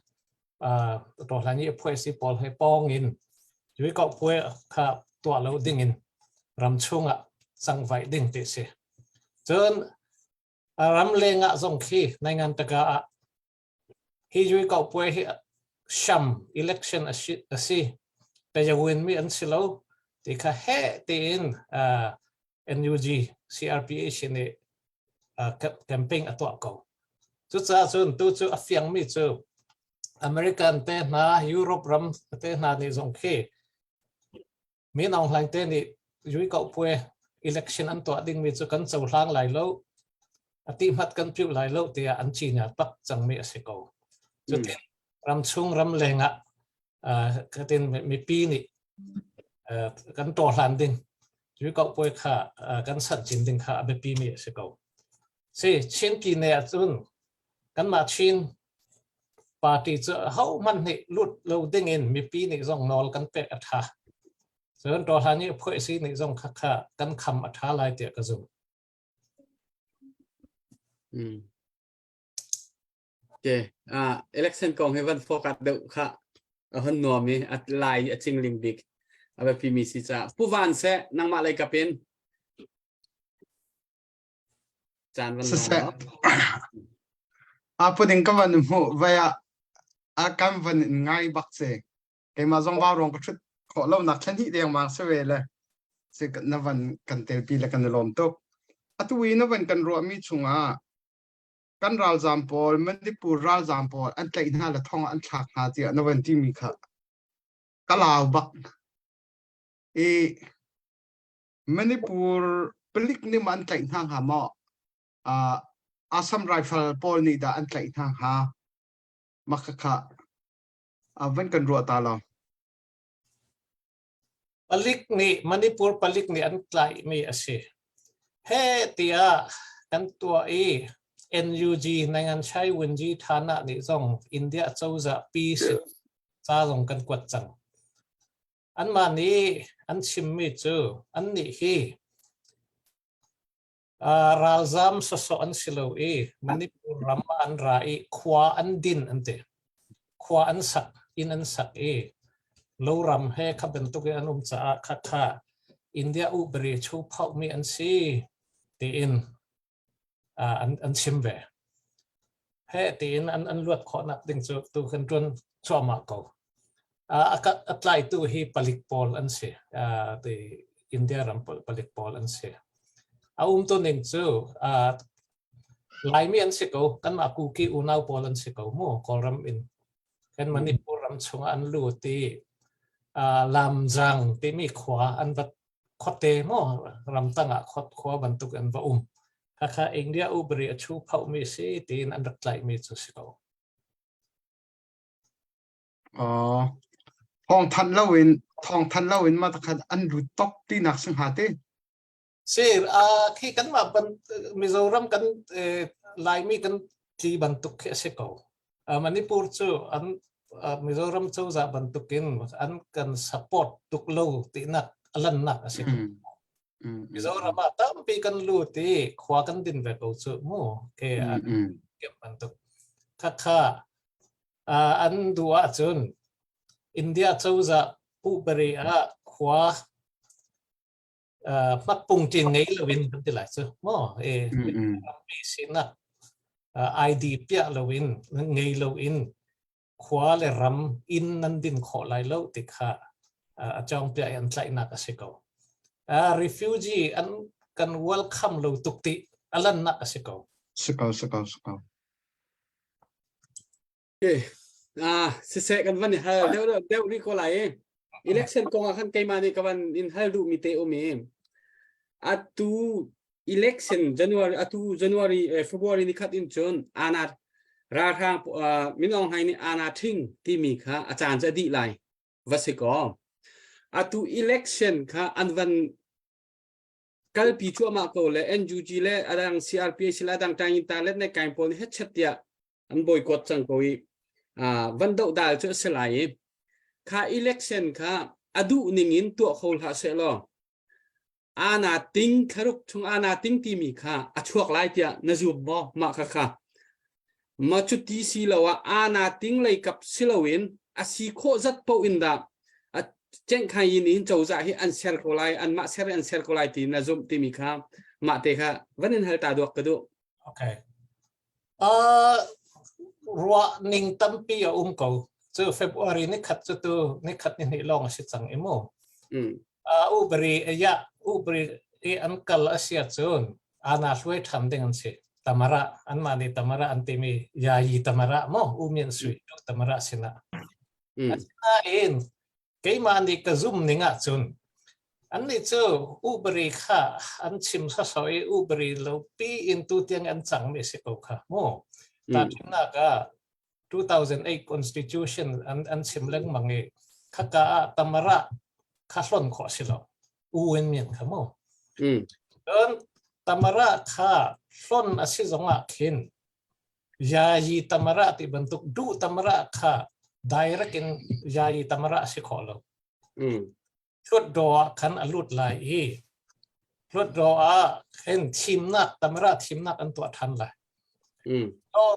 to hlan i phuai si pawl he pawng in yui ko phuai kha tuah lo ding in ram chungah cangvai ding ti si. Cun ram leng ah zong khi nai ngan taka ah Hi Yuikauhpuai hi sham election a si, a si. Tayawin mi an si lo ti kha he tiin uh, NUG CRPH nih uh, campaign a tuah ko. Cucaah cun tu cu a fiangmi cu American te hna, Europe ram te hna nih zong khi Min Aung Hlaing te nih Yuikauhpuai election an tuah dingmi cu kan cohlang lai lo, a tihmat kan piu lai lo tiah an cinya tak cangmi a si ko. Cutin ramchung ramleng ah katin mipi nih kan tawhlan ding Yuikauhpuai kha kan sanh cin ding kha a biapi mi a si ko. Si Chin Pine ahcun kanmah Chin party cu hohmanh nih lut lo dingin mipi nih zong nawl kan pek a ṭha. Cun Tawhlan i phuaisi nih zong kha kha kan kham a ṭha lai tiah ka zumh. Okay. Election kong hi van focus deuh kha a hon nuam i a lai a cingling bik a biapi mi si caah Pu Van seh nangmah lei kap in Caan van Siseh, a puding ka van hmuh vai ah a kan van in ngai bak se. Keimah zong vau rong ka ṭhut khawh lo nak thlen hnih dengmang si ve le si na van kan telpi le kan i lawm tuk. Atu i na van kan ruahmi chungah kan ralzaam pawl Manipur ralzaam pawl an tlaih hna le thong ah an thlak hna tiah na van timi kha ka lau bak. I Manipur palik nih maw an tlaih hna hnga maw? Uh, Assam Rifle pawl nih dah an tlaih hna hnga? Mah khakha uh, van kan ruah ta lo. Palik nih Manipur palik nih an tlaihmi a si. He tiah kan tuah i NUG Nangan Chai Wunji Thana nih zong India cozah pi si ca zong kan kuat cang. Anmah nih an chimmi cu annih hi ralzam sawsawh an si lo i Manipur ram ah an ra i khua an din an ti. Khua an sak, inn an sak i loram he kha bantuk in an um caah khakha India ubari chuphauhmi an si tiin an, an chim ve. He tiin an, an luat khawhnak ding cu tu kan ṭuan cuahmah ko. A, a tlaitu hi palik pawl an si. The India ram palik pawl an si. A um tu ning cu Laimi an si ko, kanmah Kuki unau pawl an si ko mu, Kawlram in. Kan Manipur ram chungah an lut i Lamjang timi khua an va khuate maw ramtang ah khua bantuk an va um. Khakha India ubari a chu phomi si tiin an rak tlaihmi cu si ko. Oh. Thawng thanh lo in thawng thanh lo in ma takhat an lut tok tinak si hnga te. Si a khi kan mah ban Mizoram kan Laimi kan tli bantuk khi a si ko. Manipur cu an Mizoram cozah bantukin an kan support tuk lo tinak a lannak a si ko. Mizoram ah tampi kan lut i khua kan din ve ko cu mu ke kem bantuk. Khakha an duh ahcun India cozah pubari ah khua hmatpungṭin ngei loin kan ti lai cu maw e mi sinak ID piah loin ngei loin khua le ram inn nan din khawh lai lo ti kha a cawngpiah i an tlaihnak a si ko. Refugee an kan welcome lo tuk ti a lannak a si ko. Si ko, si ko, si ko. Okay. Ah, siseh kan van i hal deuh deuh deuh rih ko lai i. Election kong ah khan keimah nih ka van in hal duhmi te um i. Atu election January atu January eh, February ni khat in cun ana ralhrang uh, Min Aung Hlaing nih ana thing timi kha a caan cu a dih lai va si kaw atu election kha an van kalpi cuahmah ko le NUG le adang CRPH le adang tangin ta let ne kain pawl nih hetchet tiah an boycott cang ko i van doh dal cu a si lai i kha election kha a duh ning in tuah kho hlah seh law ana ting thlaruk chung ana ting timi kha a chuak lai tiah na zum maw mah kha kha ma cu ti si lo ah ana ting lei kap si loin a si khawh zat paoh in dah a cengkhai in in cozah hi an ser ko lai anmah ser an ser ko lai ti na zumh timi kha mah te kha van in hal ta duak ka duh Okay. Uh, ruah ning tampi a um ko. Cu February ni khat cu tu ni khat ni hnih lawng a si cang i mu. Uh, ubari ya ubari i an kal a si ahcun ana hluai ṭhan ding an si. Tamara anmah nih tamara an timi yayi tamara mo umian sui tamara sinah. Asinain Keimah nih ka zumh ning ahcun annih cu ubari kha an chim sawsawh i ubari lo pi in tutiang an cangmi a si ko kha mu. Tahchunhnak ah 2008 Constitution an, an chim lengmang i khaka ah tamara kha hlon khawh a si lo. U in min kha mu. Cun tamara kha hlon a si zongah khin Yayi tamara ti bantuk duh tamara kha direct in yayi tamara a si khawh lo. Hluatdaw ah khan a lut lai i hluatdaw ah khin thimnak tamara thimnak an tuah ṭhan lai.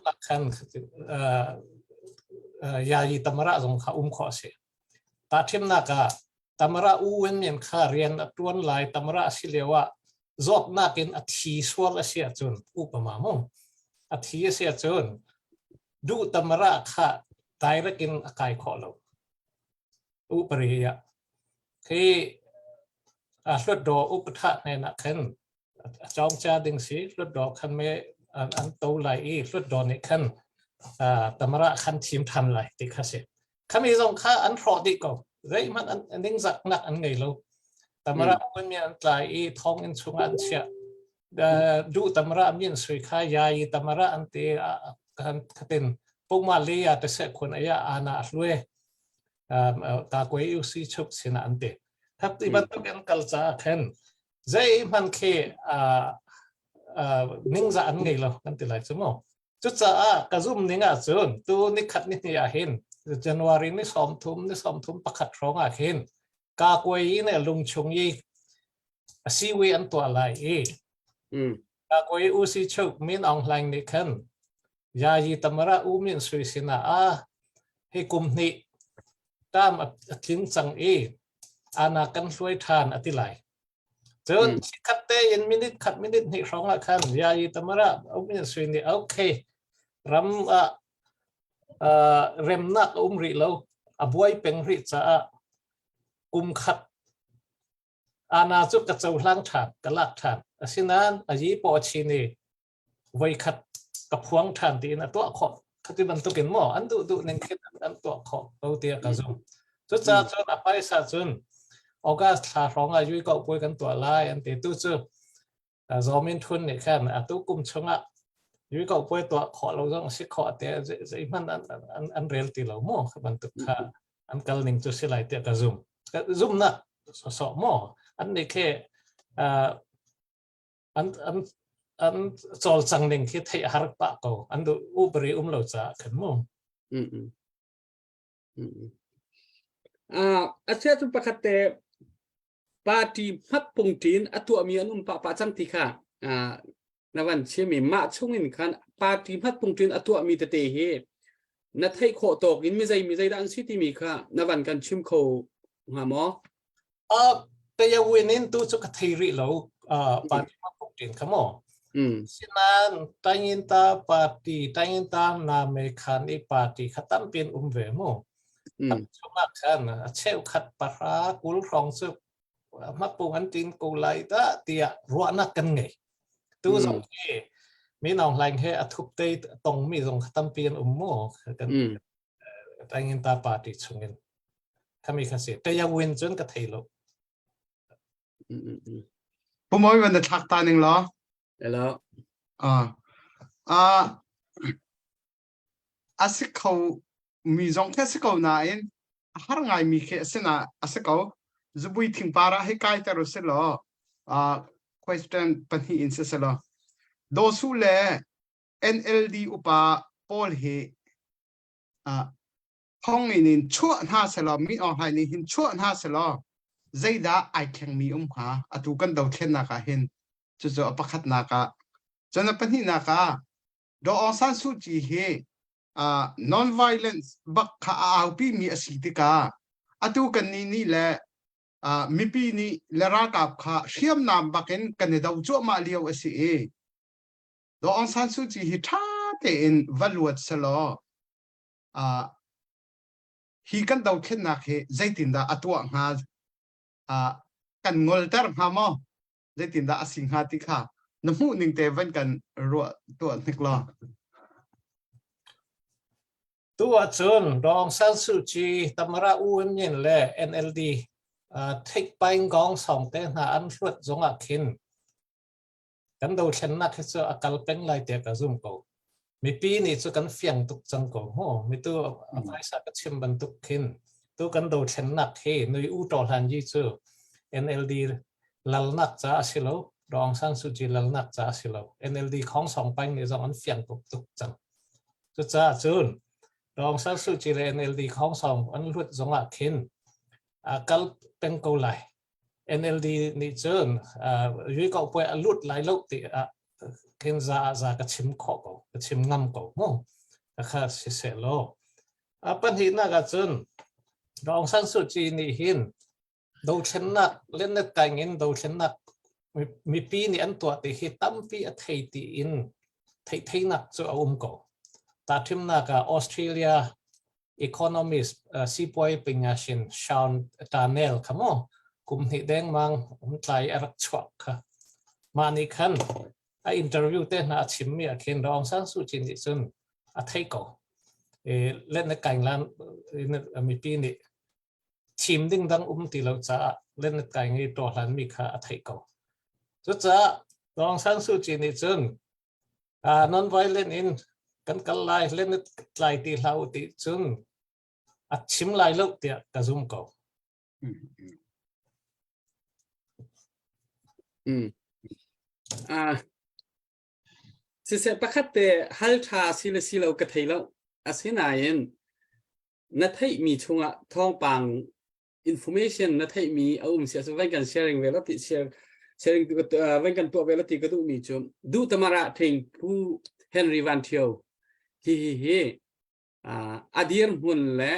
Nak khan yayi tamara zong kha um khawh a si. Tahthimnak ah Tamara U Win Myint kha rian a ṭuan lai Tamara a si lio ah zawtnak in a thi sual a si ahcun upama mu a thi a si ahcun duh Tamara kha direct in a kai khawh lo upari ah khi a hluatdaw upatha hnen ah khan a cawng cha ding si hluatdaw khan me an to lai i hluatdaw nih khan Tamara khan thim than lai ti kha si Khami zong kha an hrawh dih ko. Zeihmanh an ningzaknak an ngei lo. Tamara kun mi an tlai i thonginn chungah an chiah. Duh tamara min sui kha yai tamara an ti kan khatin puma le ya te se khun aya ana hlue ta koi u si chuk sina an ti. Thap ti bantuk an kal ca khen zeihmanh khi ningza an ngei lo kan ti lai chu mu. Cucaah ka zumh ning ahcun tu nikhat ni hnih ah hin January ni 30 ni 31 hrawng ah khin kakuai ne lungchung i siwi an tuah lai i kakuai usi chuk Min Aung Hlaing nih khan Yayi Tamara U Min Sui sinah a hi kum hnih tam a tling cang i ana kan hluai ṭhan a ti lai. Cun khat tein minute khat minute hnih hrawng ah khan Yayi Tamara um in sui nih okay ram ah uh, remnak a um rih lo a buai peng rih caah kum khat ana cu ka cohlang ṭhan ka lak ṭhan asinain a yi paw chin i voikhat ka phuang ṭhan tiin a tuah khawh khati bantukin maw an duh duh ning khin an tuah khawh ko tiah ka zumh cucaah cun a paisa cun August thla hrawng ah yui ko puai kan tuah lai an ti tu cu Zomin Thun nih khan atu kum chungah yui ko puai tuah khawh lo zong si khawh te zeihmanh an an an rel ti lo mu kha bantuk kha. An kal ning cu si lai tiah ka zum. Ka zumnak sawsawh maw an nih khi an an an cawlcang ning khi theih a har pah ko. An duh ubari um lo caah khan mu. Mm mm. Mm. Ah, a sia cu pakhat te party hmat pungṭin a tuahmi an um pah pah cang ti kha ah, na van chim i mah chungin khan party hmat pungṭin a tuahmi tete hi na theih khawh tawk in mizei mizei dah an si timi kha na van kan chim kho hnga maw? Uh, Tayawin in tu cu ka thei rih lo uh, party hmat pungṭin kha maw? Mm. Sinan Tayinta party Tayinta na me khan i party kha tampi an um ve mu. Mm. Chungah khan a cheukhat pahra 20 hrawng cu hmapung an tin ko lai dah tiah ruahnak kan ngei. Tu Mm. zong hi Min Aung Hlaing he a thup te tongmi zong kha tampi an um mu. Kan Mm. Tayinta party chungin. Khami kha si. Tayawin cun ka thei lo. Mm, mm, mm. Pu Mawi van na thlak ta ning law. Hello. Ah. Ah. A si kho mi zong khi a si ko nain a har ngaimi khi a si na a si ko. Zubui thingpar ah hei kai ter usih law uh, question pahnih in si selaw Daw Su le NLD upa pawl hi uh, thong in in chuah hna selaw mi Aung Hlaing nih hin chuah hna selaw zeidah ai thlengmi um hnga atu kan dothlennak ah hin cucu a pakhatnak ah cun a pahnihnak ah Daw Aung San Suu Kyi hi uh, non-violence bak kha a aupi mi a si tikah atu kan nih nih le uh, mipi nih le ralkap kha hriamnam bakin kan i do cuahmah lio a si i Daw Aung San Suu Kyi hi ṭha tein va luat selaw uh, hi kan dothlennak hi zeitindah a tuah hnga uh, kan ngolter hnga maw zeitindah a si hnga ti kha na hmuh ning te van kan ruah tuah hnik law. Tu ahcun Daw Aung San Suu Kyi, Tamara U Win Myint le NLD uh, Theik Paing Gong Song te hna an hluat zong ah khin kan dothlennak hi cu a kal peng lai tiah ka zum ko. Mipi nih cu kan fiang tuk cang ko mu. Mitu a hmaisa ka chim bantuk khin tu kan dothlennak hi nui u to hlan yi cu NLD lalnak ca a si lo. Daw Aung San Suu Kyi lalnak ca a si lo. NLD khong song paing nih zong an fiang tuk tuk cang. Cucaah cun Daw Aung San Suu Kyi le NLD khong song an hlut zong ah khin a kal peng ko lai. NLD nih cun Yui Kau Puai a lut lai lo ti ah khin za za ka chim khawh ko ka chim ngam ko mu kha si seh law a pahnihnak ah cun Daw Aung San Suu Kyi nih hin dothlennak lennet kaing in dothlennak mipi nih an tuah ti hi tampi a thei ti in theihtheinak cu a um ko tahthimnak ah Australia economist uh, sipuai pingashin Sean Darnell kha mu kum hnih dengmang um tlai a rak chuak kha mah nih khan a interview te hna a chimmi a khin Aung San Suu Kyi nih cun a thei ko e len na kaing lan mipi nih thim ding dang um ti lo caah len na kaing i to hlan mi kha a thei ko cucaah Aung San Suu Kyi nih cun Uh, non-violent in kan kal lai len tlai ti hlah u ti cun a chim lai lo tiah ka zum ko. Mm. Ah, siseh pakhat te hal tha si le si lo ka thei lo. Asinain na theihmi chungah thawngpang information na theihmi a um si ahcun van kan sharing ve la ti share sharing van kan tuah ve la ti ka duhmi cu duh tamara thing Pu Henry Van Thio hi hi hi a dir hmun le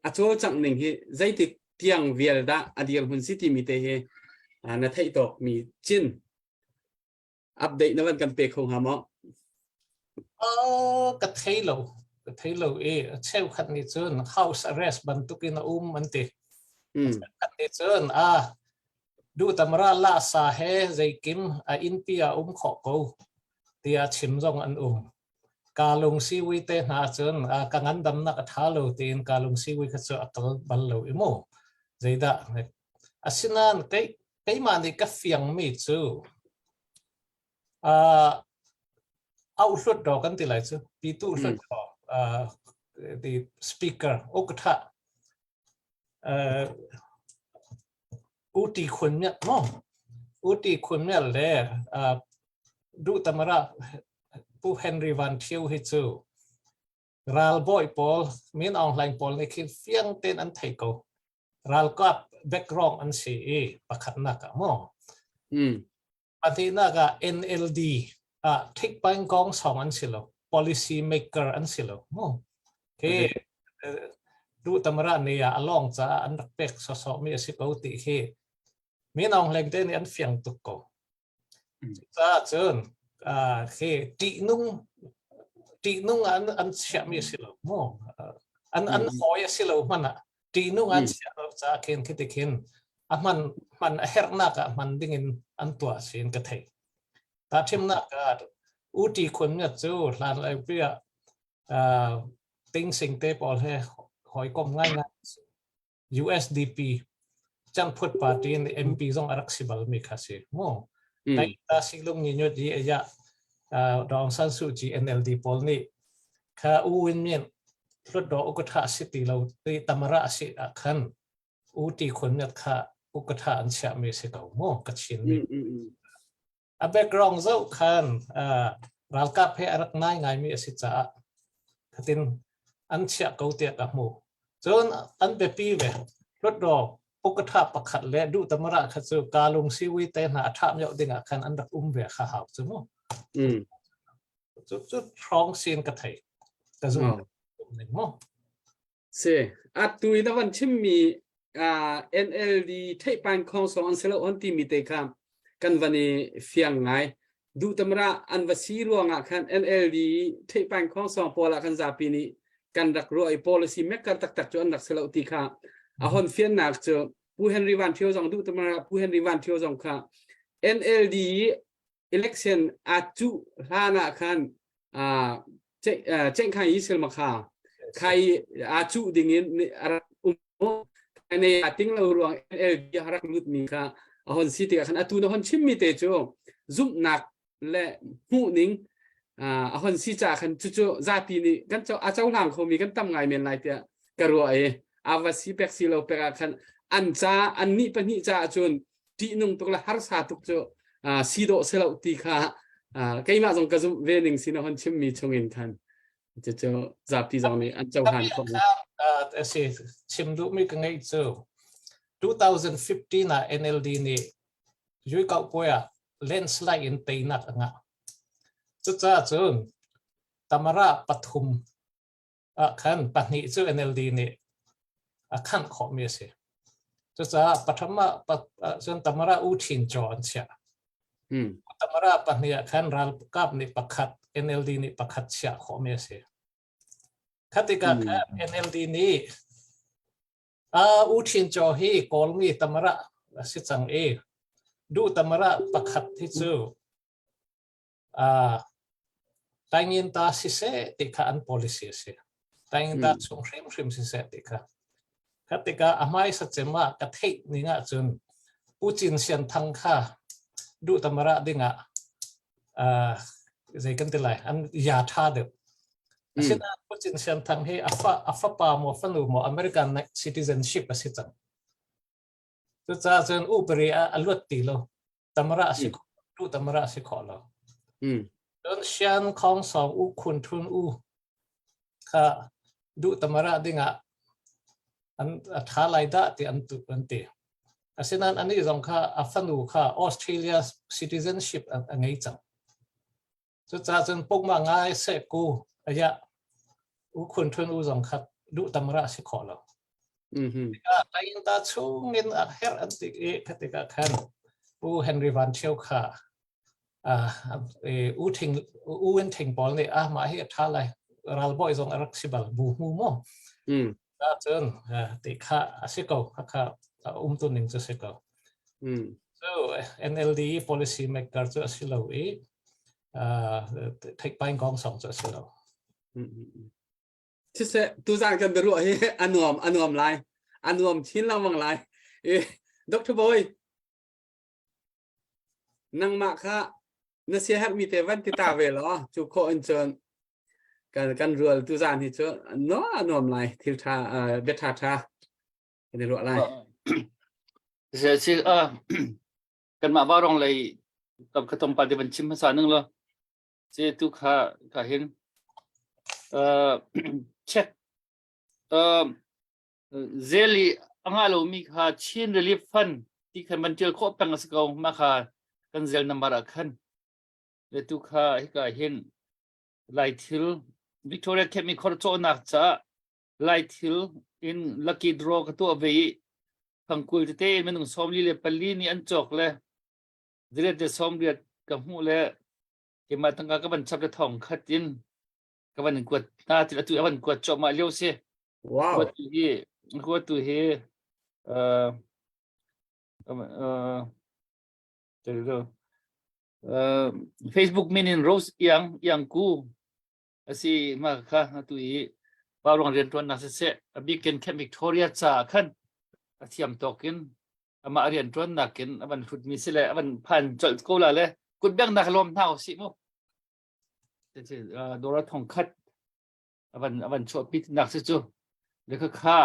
a cawlcangh ning hi zeitik tiang vial dah a dir hmun si timi te hi na theih tawk mi cin update na van kan pe kho hnga maw? Uh, ka thei lo ka thei lo i cheukhat nih cun house arrest bantukin a um an ti. Mm. Cheukhat nih cun a du tamra la sa he zeikim a innpi a um khawh ko tiah chim zong an um. Ka lung siwi te hna cun ka ngandamnak a tha lo tiin ka lung siwi kha cu a kal bal lo i mu. Zeidah asinain kei keimah nih ka fiangmi cu uh, auhlut do kan ti lai cu pitu hlut do uh, the speaker ukatha uh uti khun myat mo uti khun myat le uh du tamara pu Henry Van Thio hi chu ralbawi pawl Min Aung Hlaing pawl nih khin fiang tein an thei ko ralkap background an si i pakhatnak ah maw pahnihnak ah NLD ah thikpaing kong song an si lo policy maker an si lo mu khi du tamara ne ah along ca an rak pek sawsawh mi a si ko ti khi Min Aung Hlaing te nih an fiang tuk ko Cucaah cun khi ṭihnung ṭihnung an an chiahmi a si lo mu. An an hawi a si lo hmanh ah ṭihnung an chiah lo caah khin khi ti khin a hman hman a herhnak ah hman dingin an tuah sin ka thei. Tahṭhimnak ah Uti Khun Myat cu hlan lai pi ah Ting Sing te pawl he hawikom ngaingai USDP Cangphut party in MP zong a rak si bal mi kha si mu. Tai ta silung ni nyut yi aya Daw Aung San Suu Kyi NLD pawl nih kha U Win Myint Hlutdaw ukatha si ti lo ti tamara si ah khan U Ti Khun Myat kha ukatha an chiah mi si ko mu ka chin mi. A background zoh khan ralkap he a rak nai ngaimi a si caah khatin an chiah ko tiah ka hmu. Cun an biapi ve. Hlutdaw ukatha pakhat le duh tamara kha cu kalung siwi te hna a ṭha mioh ding ah khan an rak um ve kha hau cu mu. Cu cu hrawng sin ka thei. Ka zum ning mu. Si. Atu i na van chimmi uh, NLD theihpan khong song an silo on timi te kha kan van i fiang ngai. Duh tamra an va si ruangah khan NLD theihpan khong song pawl ah khan zapi nih kan rak ruah i policy maker taktak cu an rak silo ti kha a hon fiannak cu Pu Henry Van Thio zong duh tamra Pu Henry Van Thio zong kha NLD election a cuh hlan ah khan ceihkhan yi sil ma kha khai a cuh ding in a rak um ne a ting lo ruang NLD a rak lut mi kha a hon si tikah khan atu na hon chim mi te cu zumhnak le hmuh ning a hon si ca khan cucu zapi nih kan co a cohlang khomi kan tam ngai men lai tiah ka ruah i a va si pek si lo pek ah khan an ca an nih pahnih ca cun ṭihnung tuk le harsa tuk cu si dawh si lo ti kha keimah zong ka zumh ve ning sin a hon chimmi chungin khan cucu zapi zong nih an cohlan khawh. A si chim duhmi ka ngeih cu 2015 ah NLD nih Yui Kau Puai ah landslide in teinak a ngah. Cucaah cun Tamara pathum ah khan pahnih cu NLD nih a khangh khawhmi a si. Cucaah pathum ah cun Tamara U Thin Chaw an chiah. Tamara pahnih ah khan ralkap nih pakhat, NLD nih pakhat chiah khawhmi a si. Kha tikah khan NLD nih U Thin Chaw hi Kawlmi Tamara a si cang i duh Tamara pakhat hi cu Taingyinta siseh ti kha an policy a si. Taingyinta chung hrimhrim siseh ti kha. Kha tikah a hmaisa cem ah ka theih ning ahcun Pu Cin Sian Thang kha duh tamara dingah zei kan ti lai an ya tha deuh. Asinain Pu Cin Sian Thang hi a fa a fapa maw fanu maw American citizenship a si cang. Cucaah cun upari ah a luat ti lo. Tamara a si tu tamara a si khawh lo. Cun Shan Khong Song U Khun Thun U kha duh tamara dingah an a tha lai dah ti an tu an ti. Asinain anih zong kha a fanu kha Australia citizenship a ngei cang. Cucaah cun pukma ngai seh ku aya u khun thun u zong kha duh tam ra si khawh lo. Tikah lain ta chung in a herh an ti i kha tikah khan Pu Henry Van Thio kha u thing u in thing pawl nih ah mah hi a tha lai ralbawi zong a rak si bal bu hmu mu. Cun ti kha a si ko kha kha um tu ning cu si ko. So NLD policy maker cu a si lo i theihpaing kong song cu a si lo. Siseh tuzan kan biaruah hi a nuam a nuam lai a nuam chin lengmang lai. Dr. Boy nangmah kha na siaherhmi te van ti ta ve law cu khawh in cun. Kan kan rual tu zan hi cu no a nuam lai thil tha bia tha tha kan i ruah lai. Si si a kanmah Vaurawng lei kam kha tlawmpal te van chim hmasa ning law ce tu kha ka hin uh, check uh, zeli anga lomi kha Chin Relief Fund ti khan van tial khawh peng a si ko ma kha kan zel number ah khan le tu kha hika hin lai thil Victoria Camp mi khor cawhnak caah lai thil in lucky draw ka tuah ve i Thangkul tete in minung 44 nih an cawk le ziriat le sawmriat ka hmuh le keimah tangka ka van chap le thong khat in ka van kuat hna til atu a van kuat cuahmah lio si. Wow. Kuat tu hi kuat tu hi uh, uh, uh, Facebook min in Rose Yang Yang Ku A si mah kha atu i vauruang rianṭuannak siseh a bikin Camp Victoria caah khan a thiam tawk in amah rianṭuannak in a van hlutmi si le a van phan colh ko la le kutbengnak lawm hna usih mu. Dora thong khat a van a van chuahpi nak si cu le kha kha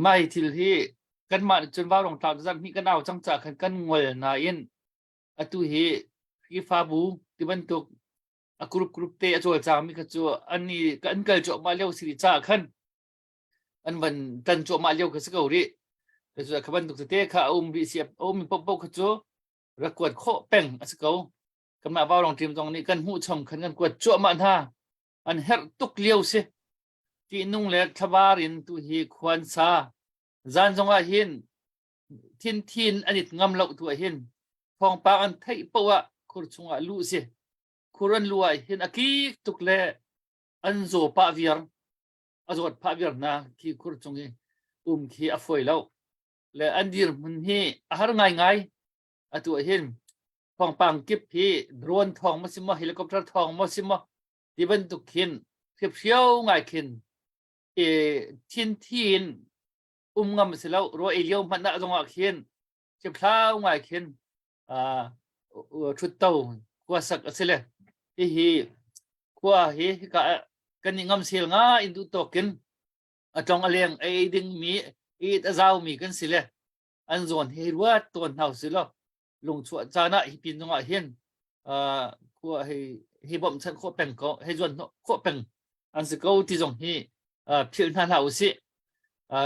mai thil hi kanmah nih cun vauruang tlau zan hnih kan au cang caah khan kan ngol nain atu hi Khrihfabu ti bantuk a group group te a cawlcangmi kha cu an i an kal cuahmah lio si caah khan an van tan cuahmah lio kha si ko rih cu kha bantuk tete kha a um rih si a um paohpaoh kha cu rak kuat khawh peng a si ko kanmah Vaurawng team zong nih kan hmuh chom khan kan kuat cuahmah hna an herh tuk lio si tihnung le thlabar in tu hi khuan sa zan zong ah hin thin thin an it ngam lo tu ah hin thawngpang an theih poh ah khur chungah luh si khur an lu ah hin a kik tuk le an zaw pah viar a zawt phah viar hna khi khur chung i um khi a fawi lo le an dirhmun hi a har ngai ngai atu ah hin thawngpang kip hi drone thawng ma si maw helicopter thawng maw si maw ti bantuk khin hriphrio ngai khin e thin thin um ngam si lo ro ei lio hmanh ah zong ah khin hriphlau ngai khin ṭhutto khua sak a si le hihi khua hi hika kan i ngamsel nga in duh tawk in a tlong a leng a ei ding mi it a zau mi kan si le an zawn hi ruat tawn hna si lo lungchuah caan ah hi pin zong ah hin khua hi hi bawmhchanh khawh peng ko hei zuan khawh peng an si ko ti zong hi philh hna hlah usih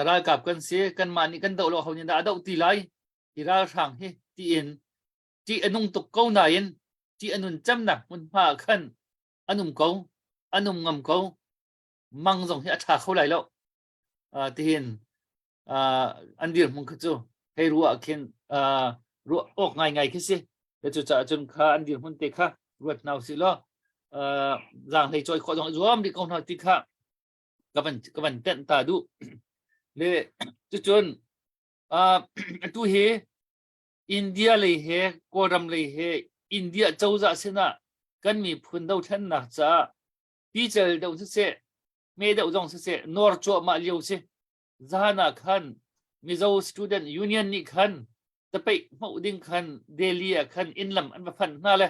ralkap kan si kanmah nih kan doh lo ho nih dah a doh ti lai hi ralhrang hi tiin ṭih a nung tuk ko nain ṭih a nun cemnak hmunhma ah khan an um ko an um ngam ko mang zong hi a ṭha kho lai lo uh, tihin uh, an dirhmun kha cu hei ruah khin uh, ruah awk ngaingai khi si le cucaah cun kha an dirhmun te kha ruat hna usih law uh, zaanghlei cawi khawh zong zuam rih ko hna ti kha ka van ka van tenh ta duh le cucun Atu hi India lei he Kawlram lei he India cozah sinah kan miphun dothlennak caah pical deuh siseh, hme deuh zong siseh nawr cuahmah lio si. Zahan ah khan Mizo Student Union nih khan tapeih hmoh ding khan Delhi ah khan inn lam an va phanh hna le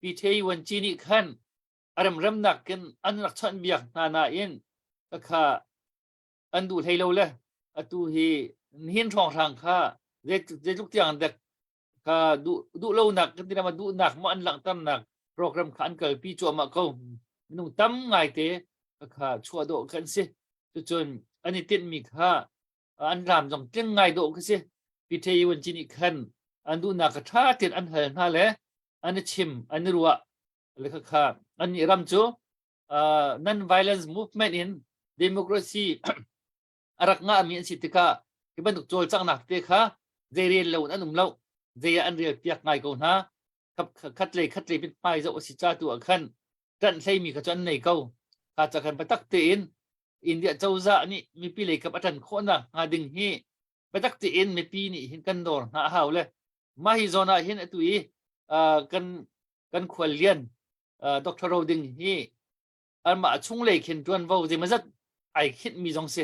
Pi Wanci nih khan a remremnak in an rak chawnhbiak hna nain khakha an duh hlei lo le atu hi nihin hrawnghrang kha zeitluk tiang dek kha duh duh lonak kan ti ma duhnak maw an langhternak program kha an kalpi cuahmah ko minung tam ngaite kha chuah dawh kan si cucun an i tinhmi kha an ram zong tling ngai dawh ka si Peter Yuan Chin nih khan an duhnak kha ṭha tein an hal hna le an i chim an i ruah le kha kha an nih ram cu uh, non-violence movement in democracy a rak ngahmi an si tikah hi bantuk cawlcanghnak te kha zei rel lo in an um lo zei ah an rel piak ngai ko hna khat lei khat lei mithmai zoh a si ca tu ah khan ṭanh hleimi kha cu an nei ko kha ca khan biatak tein India cozah nih mipi lei kap a ṭan khawhnak hnga ding hi biatak tein mipi nih hin kan nawr hna a hau le mah hi zawn ah hin atu i kan kan khual lian Dr. Roding hi anmah chunglei khin ṭuanvo zeimazat ai khinhmi zong si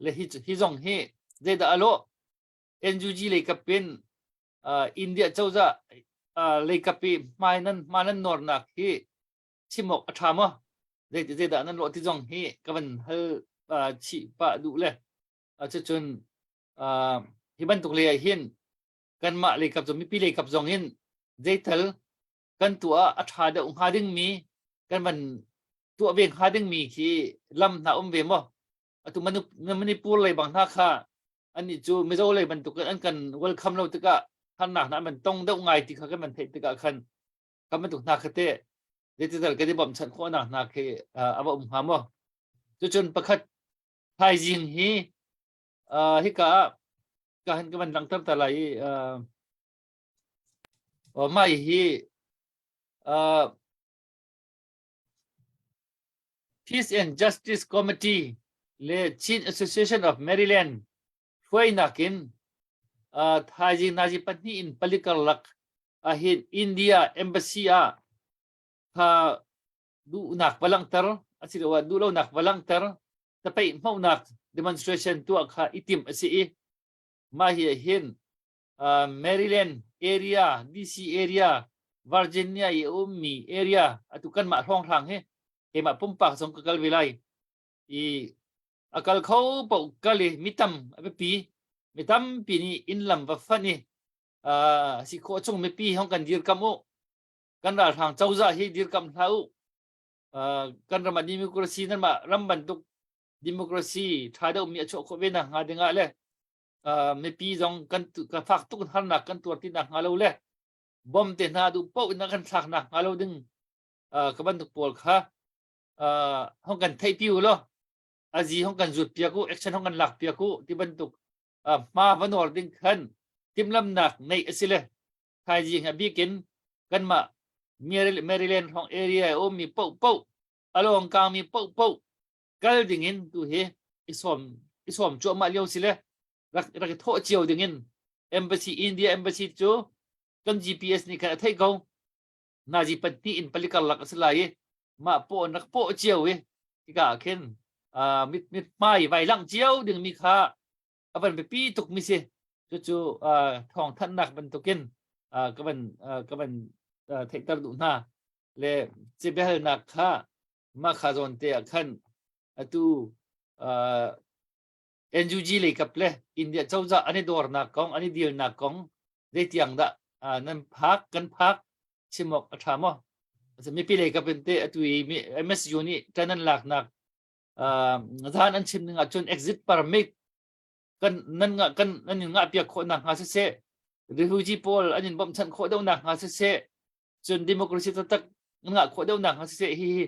le hi hi zong hi zeidah a lawh NUG lei kap in India cozah lei kap i hmai nan hma nan nawrnak hi chim awk a ṭha maw? Zei zeidah nan lawh ti zong hi ka van hal chih pah duh le cucun hi bantuk lei ah hin kanmah lei kap zong mipi lei kap zong in zeital kan tuah a ṭha deuh hnga dingmi kan van tuah ve hnga dingmi khi lam hna um ve maw? Atu Manipur lei bang hna kha annih cu Mizo lei bantuk in an kan welcome lo tikah harnak hna an van tong deuh ngai ti kha kan van theih tikah khan kan bantuk hna kha teh zeitital kan i bawmhchanh khawhnak hna khi a va um hnga maw? Cucun pakhat thaizing hi hika ah ka han ka van langhter ta lai i mah hi Peace and Justice Committee le Chin Association of Maryland hruainak in thaizing nazi pahnih in palik karlak ahhin India Embassy ah kha duhnak va langhter asiloah duhlonak va langhter tapeih hmohnak demonstration tuah kha i timh a si i mah hi hin Maryland area, DC area, Virginia i a ummi area atu kanmah hrawnghrang hi keimah pumpak zong ka kal ve lai. I a kal kho paoh kal i mi tam a biapi. Mi tampi nih inn lam va fanh i si khawh chung mipi hong kan dirkam u. Kan ralhrang cozah hi dirkam hlah u. Kan ram ah democracy nanmah ram bantuk democracy ṭha deuhmi a chuah khawh ve nakhnga dingah le mipi zong kan ka fak tuk harnak kan tuar ti nak hnga lo le bom te hna duh paoh in kan thlak nak hnga lo ding ka bantuk pawl kha hong kan theih pi u law azi hong kan zut piak u action hong kan lak piak u ti bantuk hma va nawr ding khan timlamnak neih a si le thaizing a bikin kanmah Maryland hong area um mi paoh paoh along kang mi paoh paoh kal ding in tu hi i sawm i sawm cuahmah lio si le rak rak i thawh cio ding in embassy India embassy cu kan GPS nih khan a theih ko nazi pahnih in pali karlak a si lai i mah paw an rak paw cio i hika ah khin mit mit hmai vai lang cio ding mi kha a van biapi tuk mi si cucu thawng thanhnak bantukin ka van ka van theihter duh hna le cibiahalnak kha mah kha zawn te ah khan atu uh, NUG lei kap le India cozah an i dawrnak kong an i dilnak kong zeitiang dah uh, nan phak kan phak chim awk a ṭha maw mipi lei kap in te atu i MSU nih ṭan an laknak uh, zan an chim ning ahcun exit permit kan nan nga kan nan in ngah piak khawh nak hnga siseh refugee pawl an in bawmhchanh khawh deuh nak hnga siseh cun democracy taktak ngah khawh deuh nak hnga siseh hi hi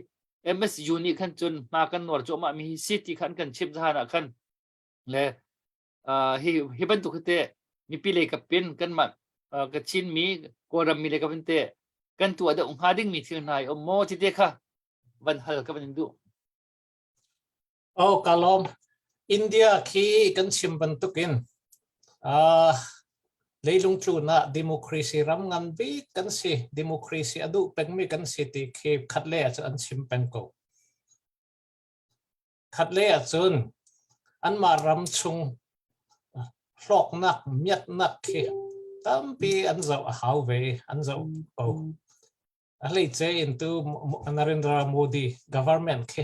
MSU nih khan cun hma kan nuar cuahmah mi hi si ti khan kan chim zahan ah khan le hi hi bantuk te mipi lei kapin kan mah ka Chin mi Kawlram mi lei kapin te kan tuah deuh hnga ding mi thil hna i um maw ti te kha van hal ka van in duh. Oh, ka lawm. India khi kan chim bantukin uh, leilung tlun ah democracy ram ngan bik kan si. Democracy a duh pengmi kan si ti khi khat le ah an chim peng ko. Khat le ahcun anmah ram chung hlawknak, miatnak khi tampi an zoh a hau ve, an zoh ko. A hleice in tu Narendra Modi government khi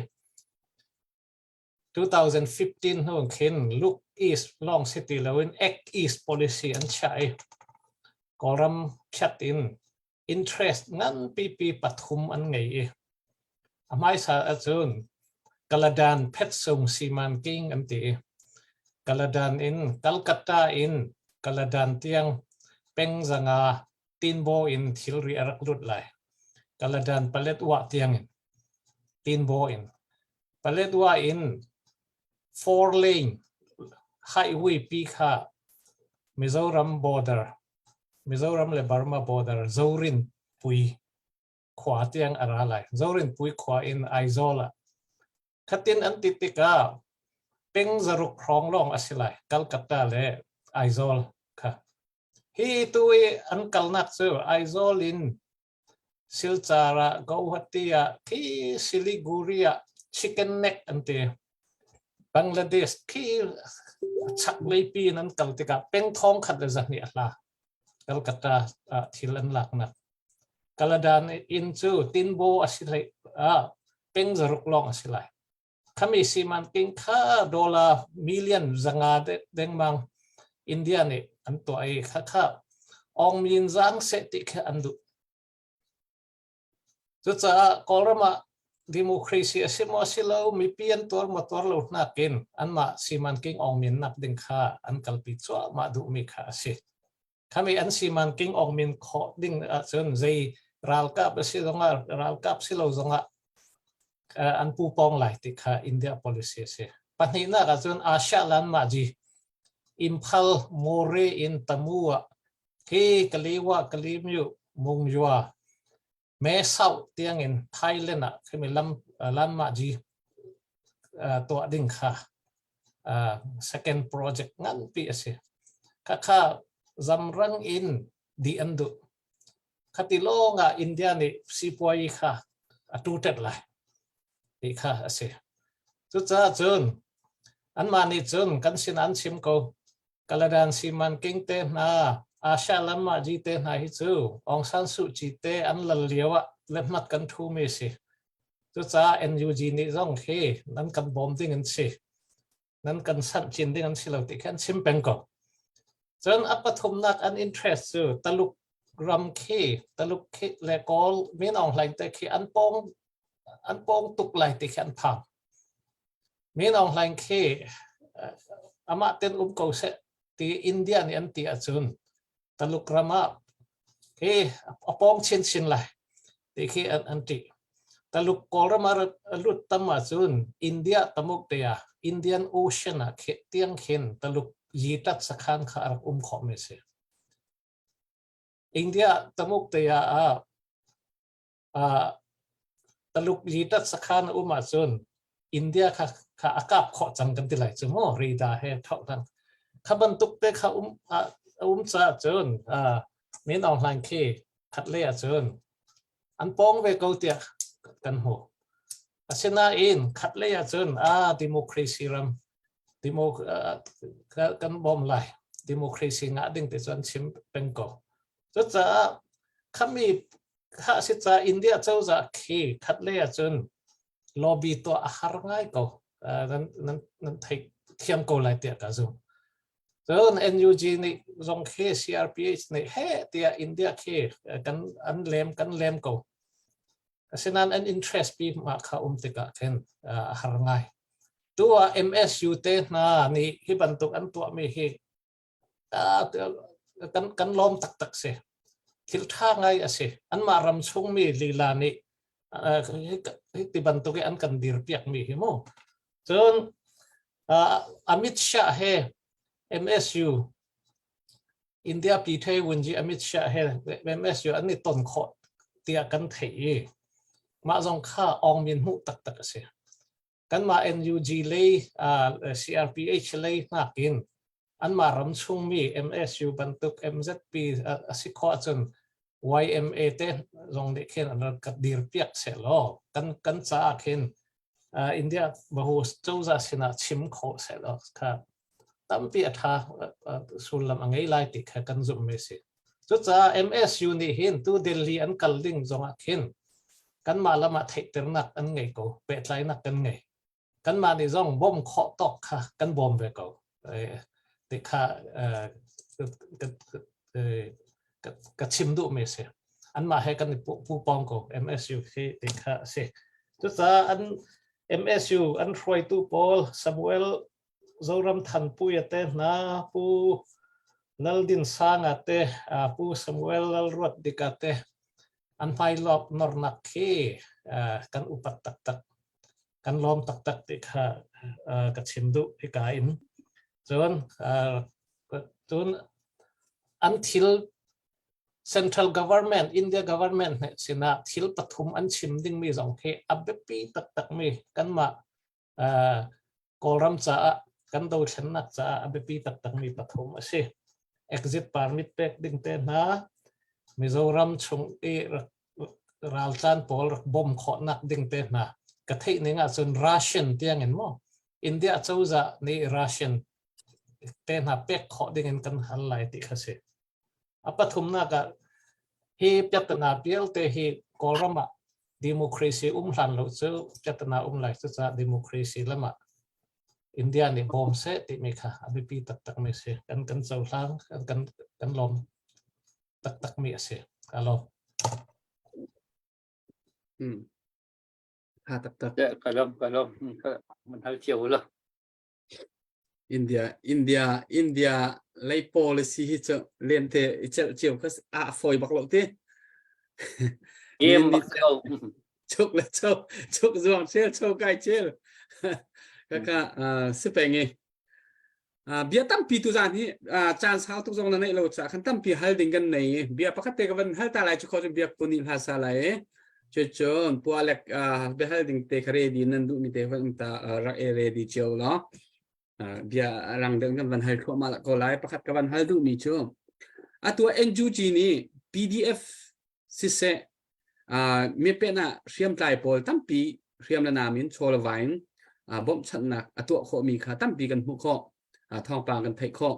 2015 hnu khin Look East lawng si ti loin Act East policy an chiah i Kawlram phiat in interest nganpipi pathum an ngei i a hmaisa ahcun Kaladan Phetsung Siman King an ti i Kaladan in Calcutta in Kaladan tiang peng zanga Tinbaw in thilri a rak lut lai. Kaladan Paletwa tiangin Tinbaw in. Paletwa in four lane highway pi kha Mizoram border, Mizoram le Burma border Zorin pui khua tiang a ra lai. Zorin pui khua in Aizawl ah. Khatin an ti tikah peng zaruk hrawng lawng a si lai. Calcutta le Aizawl kha. Hi tu i an kalnak cu Aizawl in Silchar ah Guwahati ah khi Siliguri ah Chicken Neck an ti. Bangladesh khi chaklei pi in an kal tikah peng thong khat le zahnih a hla. Calcutta ah thil an laknak. Kaladan inn cu Tinbo a si hlei ah peng. Peng zaruk lawng a si lai. Khami simanking kha dollar million 500 dengmang India nih an tuah i kha kha Aung Min Zang seh ti kha an duh. Cucaah Kawlram ah democracy a si maw si lo mipi an tuar maw tuar lo nakin anmah simanking Aung Min nak ding kha an kalpi cuahmah duhmi kha a si. Khami an simanking Aung Min khawh ding ahcun zei ralkap a si zongah ralkap si lo zongah an pu pawng lai ti kha India policy a si. Pahnihnak ahcun Asia lan mah ji Imphal More in Tamu ah Hi Kaliwa Kalimyu Mungyua Me Sau tiangin Thailand ah khimi lam lan mah ji tuah ding kha second project nganpi a si. Kha kha zamrang in di an duh. Khati lawng ah India nih sipuai kha a tu tet lai ti kha a si. Cucaah cun anmah nih cun kan sin an chim ko. Kaladan simanking te hna, Asia lam ah ji te hna hi cu Aung San Suu Kyi te an lal lio ah lehmat kan thu mi si. Cucaah NUG nih zong khi nan kan bawm ding an si. Nan kan sanh chin ding an si lo ti khi an chim peng ko. Cun a pathumnak an interest cu Taluk ram khi Taluk khi le Kawl Min Aung Hlaing te khi an pawng an pawng tuk lai ti khi an phang. Min Aung Hlaing khi amah ten um ko seh ti India nih an ti ahcun Taluk ram ah khi a pawng chinchin lai ti khi an, an ṭih. Taluk Kawlram ah a lut tam ahcun India tamuk te ah Indian Ocean ah khi tiang khin Taluk yitat sakhan kha a rak um khawh mi si. India tamuk te ah Taluk litat sakhan a um ahcun India kha kha a kap khawh cang kan ti lai cu mu rida he thok cang kha bantuk te kha um a um caah cun Min Aung Hlaing khi khat le ahcun an pawng ve ko tiah kan hmu. Asinain khat lei ahcun a democracy ram demo kan bawm lai democracy ngah ding te cu an chim peng ko. Cucaah khami kha si ca India cozah khi khat lei ahcun lobby tuah a har ngai ko. Nan nan nan theih thiam ko lai tiah ka zumh. Cun NUG nih zong khi CRPH nih he tiah India khi kan an lem kan lem ko. Asinain an interest pi mah kha um tikah khin a har ngai. Tu ah MSU te hna nih hi bantuk an tuahmi hi kan kan lawm taktak si. Thil ṭha ngai a si. Anmah ram chungmi lila nih hi ti bantuk i an kan dirpiakmi hi mu. Cun Amit Shah he MSU India Pyi Wunji Amit Shah he MSU an i ton khawh tiah kan theih i mah zong kha Aung Min hmuh taktak a si. Kanmah NUG lei CRPH lei nakin anmah ram chungmi MSU bantuk MZP a si khawh ahcun YMA te zong nih khin an rak dirpiak sehlaw kan kan caah khin India bahu cozah sinah chim khawh sehlaw kha tampi a ṭha sullam a ngei lai ti kha kan zumhmi a si. Cucaah MSU nih hin tu Delhi an kal ding zongah khin kanmah lam ah theihternak an ngei ko, pehtlainak kan ngei. Kanmah nih zong bawm khawh tawk kha kan bawm ve ko. Ti kha ka chim duhmi a si. Anmah he kan i pupawng ko MSU khi ti kha a si. Cucaah an MSU an hruaitu pawl Samuel Zoram Thanpuia te hna, Pu Laldin Sanga te, Pu Samuel Lalruat Dika te an hmailawk nornak khi kan upat taktak, kan lawm taktak ti kha ka chim duh hika in. Cun, cun an thil central government, India government nih sinah thil pathum an chim dingmi zong khi a biapi taktakmi kanmah Kawlram caah kan dothlennak caah a biapi taktakmi pathum a si. Exit permit pek ding te hna, Mizoram chung i raltlan pawl rak bawm khawhnak ding te hna. Ka theih ning ahcun Russian tiang in maw India cozah nih Russian te hna pek khawh ding in kan hal lai ti kha si. A pathumnak ah hi piatana vialte hi Kawlram ah. Democracy um hlan lo cu piatana um lai. Cucaah democracy lam ah India nih bawm seh timi kha a biapi taktakmi a si. Kan kan cohlang, kan kan kan lawm taktakmi a si. Ka lawm. Tha taktak. Ya, ka lawm, ka lawm. Man hal cio la. India India India lei policy hi cu lente i celh cio kha a fawi bak lo ti. Game bak ko. Chuk le cho chuk zuang chel cho kai chel. Kaka si peng i bia tampi tu zan hi caan sau tuk zong na neih lo ca khan tampi hal ding kan nei i bia pakhat te ka van hal ta lai cu kho cu bia puni hla sa lai i cucun pualek bia hal ding te kha ready nan duh mi te van ta rak e ready cio lo bia rang deuh kan van hal thluahmah ko lai pakhat ka van hal duh mi cu atu NUG nih PDF siseh mipen ah hriamtlai pawl tampi hriam le nam in chaw le vai in bawmhchanhnak a tuah khawhmi kha tampi kan hmuh khawh thawngpang kan theih khawh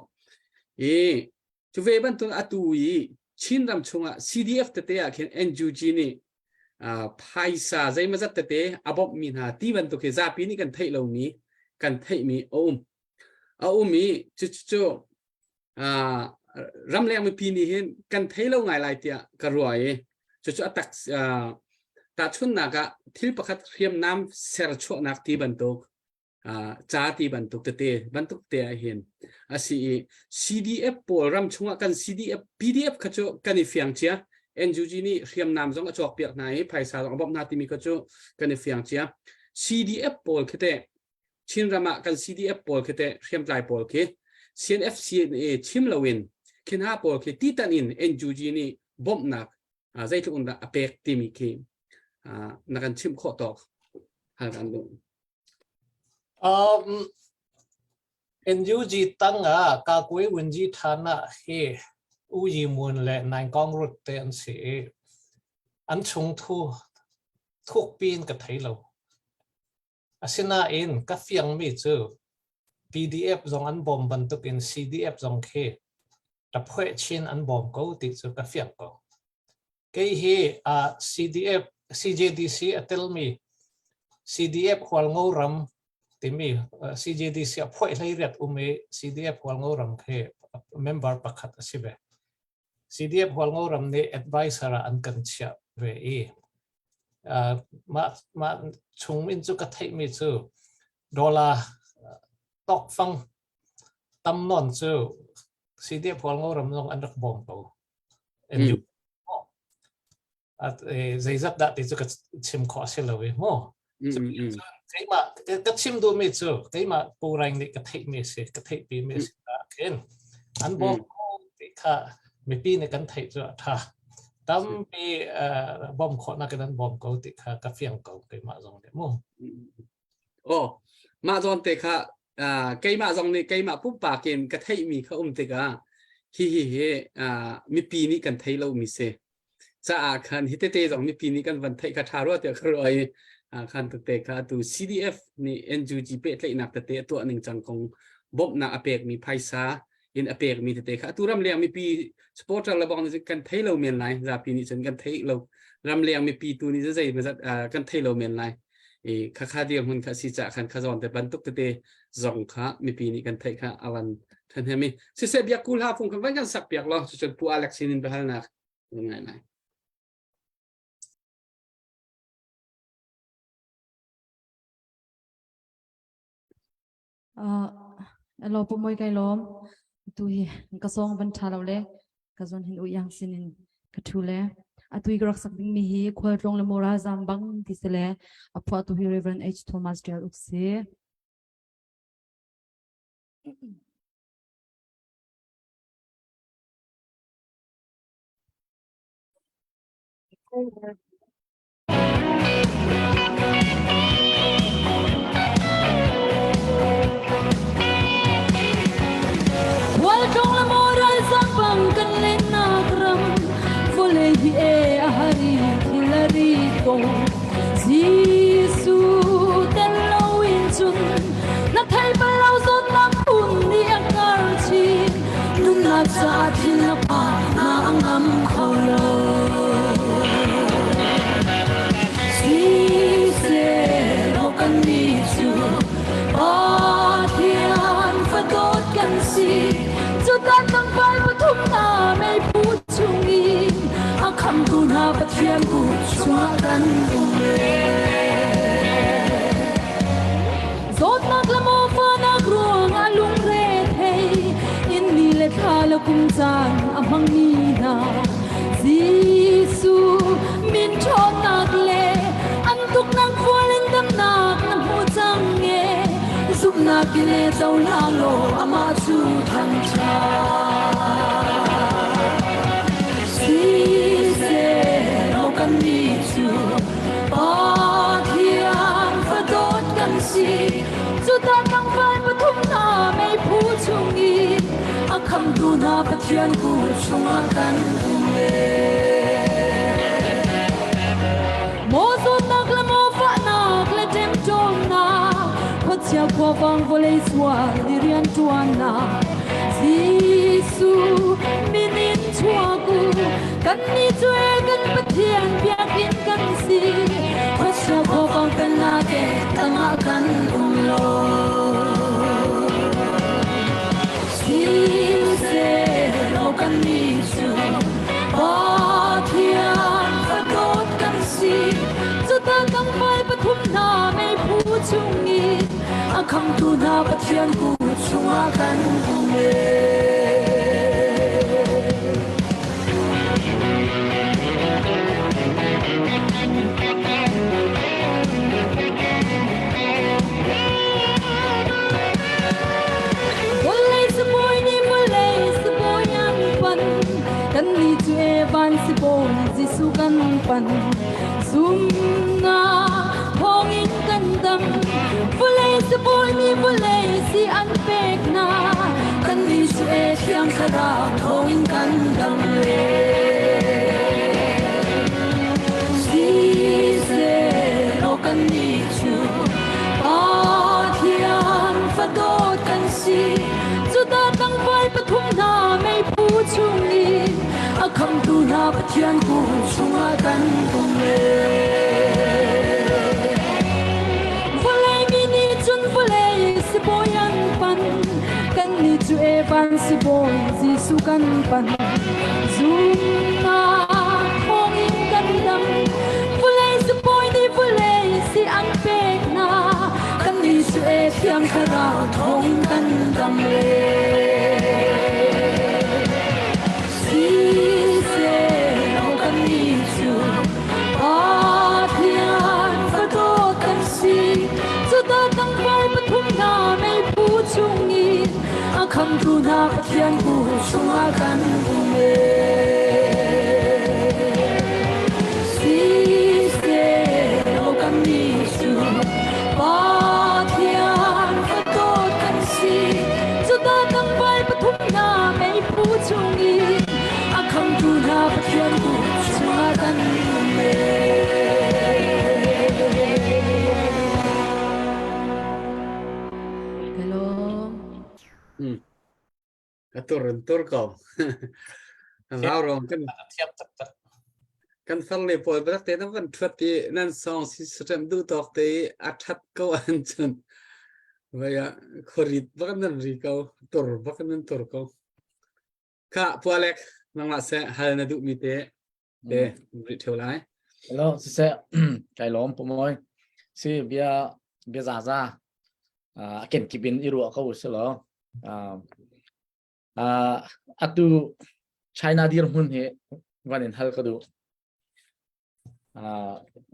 i cu ve bantuk atu i Chin ram chungah CDF tete ah khin NUG nih phaisa zeimazat tete a bawmhmi hna ti bantuk hi zapi nih kan theih lomi kan theihmi a um a um i cucu ramleng mipi nih hin kan thei lo ngai lai tiah ka ruah i cucu a tak tahchunhnak ah thil pakhat hriamnam serchuahnak ti bantuk ca ti bantuk tete bantuk te ah hin a si i CDF pawl ram chungah kan CDF PDF kha cu kan i fiang cia NUG nih hriamnam zong a cawk piak hna i phaisa zong a bawmh hna timi kha cu kan i fiang cia CDF pawl khi teh Chinram ah kan CDF pawl khi teh hriamtlai pawl khi CNF CNA chim loin khi hna pawl khi titan in NUG nih bawmhnak zeitluk in dah a pek timi khi na kan chimh khawh tawk hal kan duh. NUG tang ah Kakui Winji Thana hi U Yi Mun le Naing Kong Rut te an si i an chungthu thukpi in ka thei lo. Asinain ka fiangmi cu PDF zong an bawm bantukin CDF zong khi ṭaphueh chin an bawm ko ti cu ka fiang ko. Kei hi CDF, CJDC a telmi CDF Hualngo ram timi CJDC a phuai hlei riat um i CDF Hualngo ram khi member pakhat a si ve. CDF Hualngo ram nih advisor ah an kan chiah ve i mah mah chung in cu ka theihmi cu dollar tokfang tam nawn cu CDF Hualngo ram zong an rak bawm ko. Zeizat dah ti cu ka chim khawh a si lo i mu. Keimah ka chim duhmi cu keimah Pu Raing nih ka theihmi a si, ka theihpimi a si khin an bawm ti kha mipi nih kan theih cu a ṭha. Tampi bawm khawhnak in an bawm ko ti kha ka fiang ko keimah zong nih mu. Oh, mah zawn te kha keimah zong nih keimah pumpak in ka theihmi kha um tikah hi hi hi mipi nih kan thei lomi si. Caah khan hi tete zong mipi nih kan van theih kha ṭha rua tiah ka ruah i khan tete kha atu CDF nih NUG pehtlaihnak tete a tuah ning cang kong bawmhnak a pekmi phaisa in a pekmi tete kha atu ramleng mipi supporter le bong nih kan thei lo men lai zapi nih cun kan thei lo ramleng mipi tu nih zei mazat kan thei lo men lai i kha kha dirhmun kha si ca khan kha zawn te bantuk tete zong kha mipi nih kan theih kha avan than hemi siseh biak kul ha phung kan van kan sak piak lo cucun pu Alex sin in biahalnak ngai ngai Hello pu moi kai lawm tu hi ka song van tha lo le ka zon hin u yang sin in ka thu le atui ka rak sak ding mi hi khual tlong le moral zam bang ti se le a phuah tu hi Reverend H Thomas Tial uk si Khualtlung le moral zambang kan lennak ram vawlei hi e a hari thil a ri ko Jesuh tel loin cun na thei bal lo zawtnak phun nih a hngar chin nunnak caah thil na pa na ngam kho lo. Pathian kut chungah kan um ve. Zawtnak le maw fahnak ruangah lungre thei in ni le thla le kum caan a hmangmi hna Jesuh min ṭhawnnak le an tuknak fual in damnak na hmu cang e zumhnak in le cohlang law amah cu thangṭhat Siseh kan nih cu Pathian fadawt kan si cu ta tlangval pathum hna meiphu chung i a khamtu hna Pathian kut chungah kan um ve. Maw zawtnak le maw fahnak le ṭemṭawmnak khuachia khuavang vawlei sual i rianṭuannak Jesuh min in chuak u kannih cu e kan Pathian biakinn kan si khuachia khuavang pennak e tangah kan um lo Siseh kannih cu Pathian fadawt kan si cuta tlangval pathum hna meiphu chung i a khamtu hna Pathian kut chungah kan um e. Vawlei sibawi nih vawlei sibawi an pan kannih cu evan sibawi Jesuh kan pan zumnak thawngin kan dam vawlei sibawi nih vawlei si an pek hna kannih cu e thiang thlarau thawngin kan dam ve Siseh law kannih cu Pathian fadawt kan si cuta tlangval pathum hna meiphu chung in a khamtu hna Pathian kut chungah kan um ve. Vawlei mi nih cun vawlei sibawi an pan kannih cu evan sibawi Jesuh kan pan zumnak thawngin kan dam vawlei sibawi nih vawlei si an pek hna kannih cu e thiang thlarau thawngin kan dam ve Siseh kannih cu Pathian fadawt kan si cuta tlangval pathum hna meiphu chung in a khamtu hna Pathian bu chungah kan um e. Siseh kannih cu Pathian fadawt kan si cuta tlangval pathum hna meiphu chung in a khamtu hna Pathian bu chungah kan um e. Hello. Hmm. A tur an tur ko. Rau rong kan thiam taktak. Kan far le pawl biatak te nan van thuat i nan song si satem duh tawk te i a that ko an cun vai ah khuarit bak nan ri ko tur bak nan tur ko kha pualek nangmah seh hal na duh mi te te ri theu lai Hello siseh kai lawm pumawi si bia bia za za a kenkip in i ruah ko si lo atu China dirhmun hi van in hal ka duh.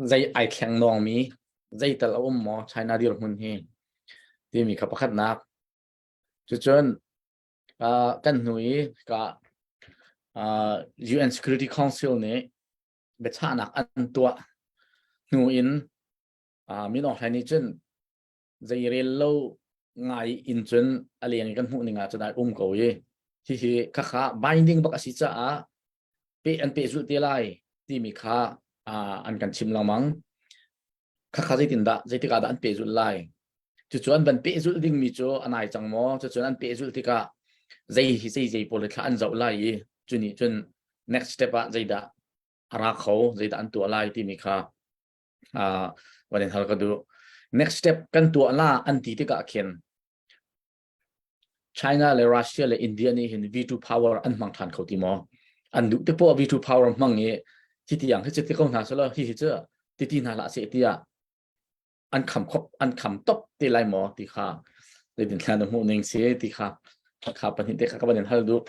Zei ai thleng nawng mi zei tal a um maw China dirhmun hi timi kha pakhatnak. Cucun kan hnu i ka UN Security Council nih biachahnak an tuah hnu in Min Aung Hlaing nih cun zeirel lo ngai in cun a leng i kan hmuh ning ah cun ai um ko i hihi khakha binding bak a si caah peh an pehzulh te lai timi kha an kan chim lengmang. Khakha zeitindah zeitik ah dah an pehzulh lai? Cucu an van pehzulh dingmi cu a nai cang maw? Cucun an pehzulh tikah zei hi zei zei pawl hi thla an zoh lai i cu nih cun next step ah zeidah a ra kho, zeidah an tuah lai timi kha uh, van in hal ka duh. Next step kan tuah la an ti tikah khin China le Russia le India nih hin V2 power an hmang than kho ti maw? An duh te poah V2 power hmang i Hi tiang hi ti ko hna selaw hi hi cu ti ti hna hlah seh tiah an kham khop an kham top te lai maw ti kha zeitin thla na hmuh ning si ti kha kha pahnih te kha ka van in hal duh.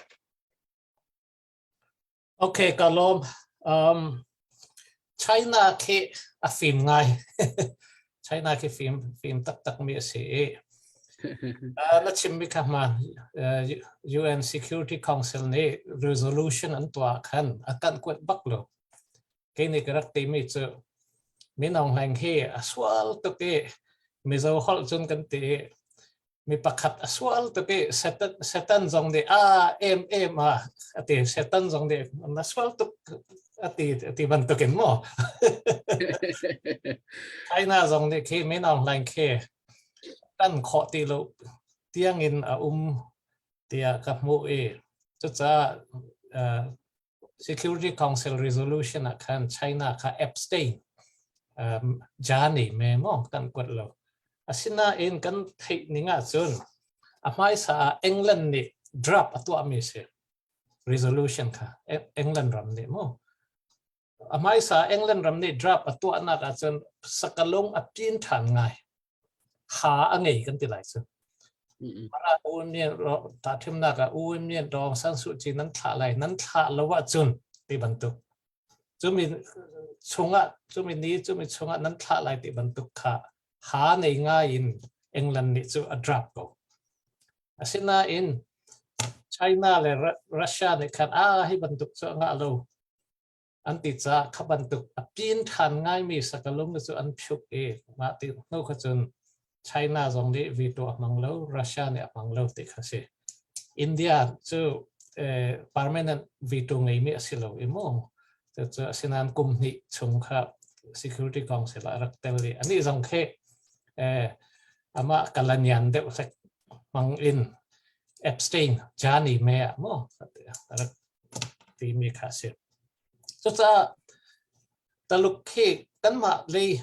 Okay, ka lawm. China khi a fim ngai. China khi fim fim taktak mi a si i na chimmi kha hmaan. UN Security Council nih resolution an tuah khan a kanh kuat bak lo. Kei nih ka rak timi cu Min Aung Hlaing hi a sual tuk i Mizo holh cun kan ti i mi pakhat a sual tuk i Satan, Satan zong nih a em em a a ti Satan zong nih na sual tuk a ti a ti bantukin maw China zong nih khi Min Aung Hlaing khi tan khawh ti lo tiangin a um tiah ka hmuh i cucaah Security Council resolution ah khan China kha abstain jani me maw kan kuat lo. Asinain kan theih ning ahcun a hmaisa ah England nih draft a tuahmi si resolution kha England ram nih mu. A hmaisa England ram nih draft a tuahnak ahcun sakalung a pin ṭhan ngai. Ha a ngei kan ti lai cu. Mara U Myint tahṭhimnak ah U Myint Aung San Suu Kyi nan thlah lai nan thlah lo ahcun ti bantuk cumi chungah cumi ni cumi chungah nan thlah lai ti bantuk kha ha nei ngai in England nih cu a draft ko. Asinain China le Russia nih khan a hi bantuk cu a ngah lo an ti caah kha bantuk a pin ṭhan ngaimi sakalung cu an phuk i mah ti hnu kha cun China zong nih veto a hmang lo, Russia nih a hmang lo ti kha si. India cu eh, permanent veto ngeimi a si lo i mu. Cucu asinain kum hnih chung kha Security Council ah rak tel i anih zong khi eh, amah kalanian deuh hlek hmang in abstain jani me ah mu rak timi kha a si. Cucaah Taluk khi kanmah lei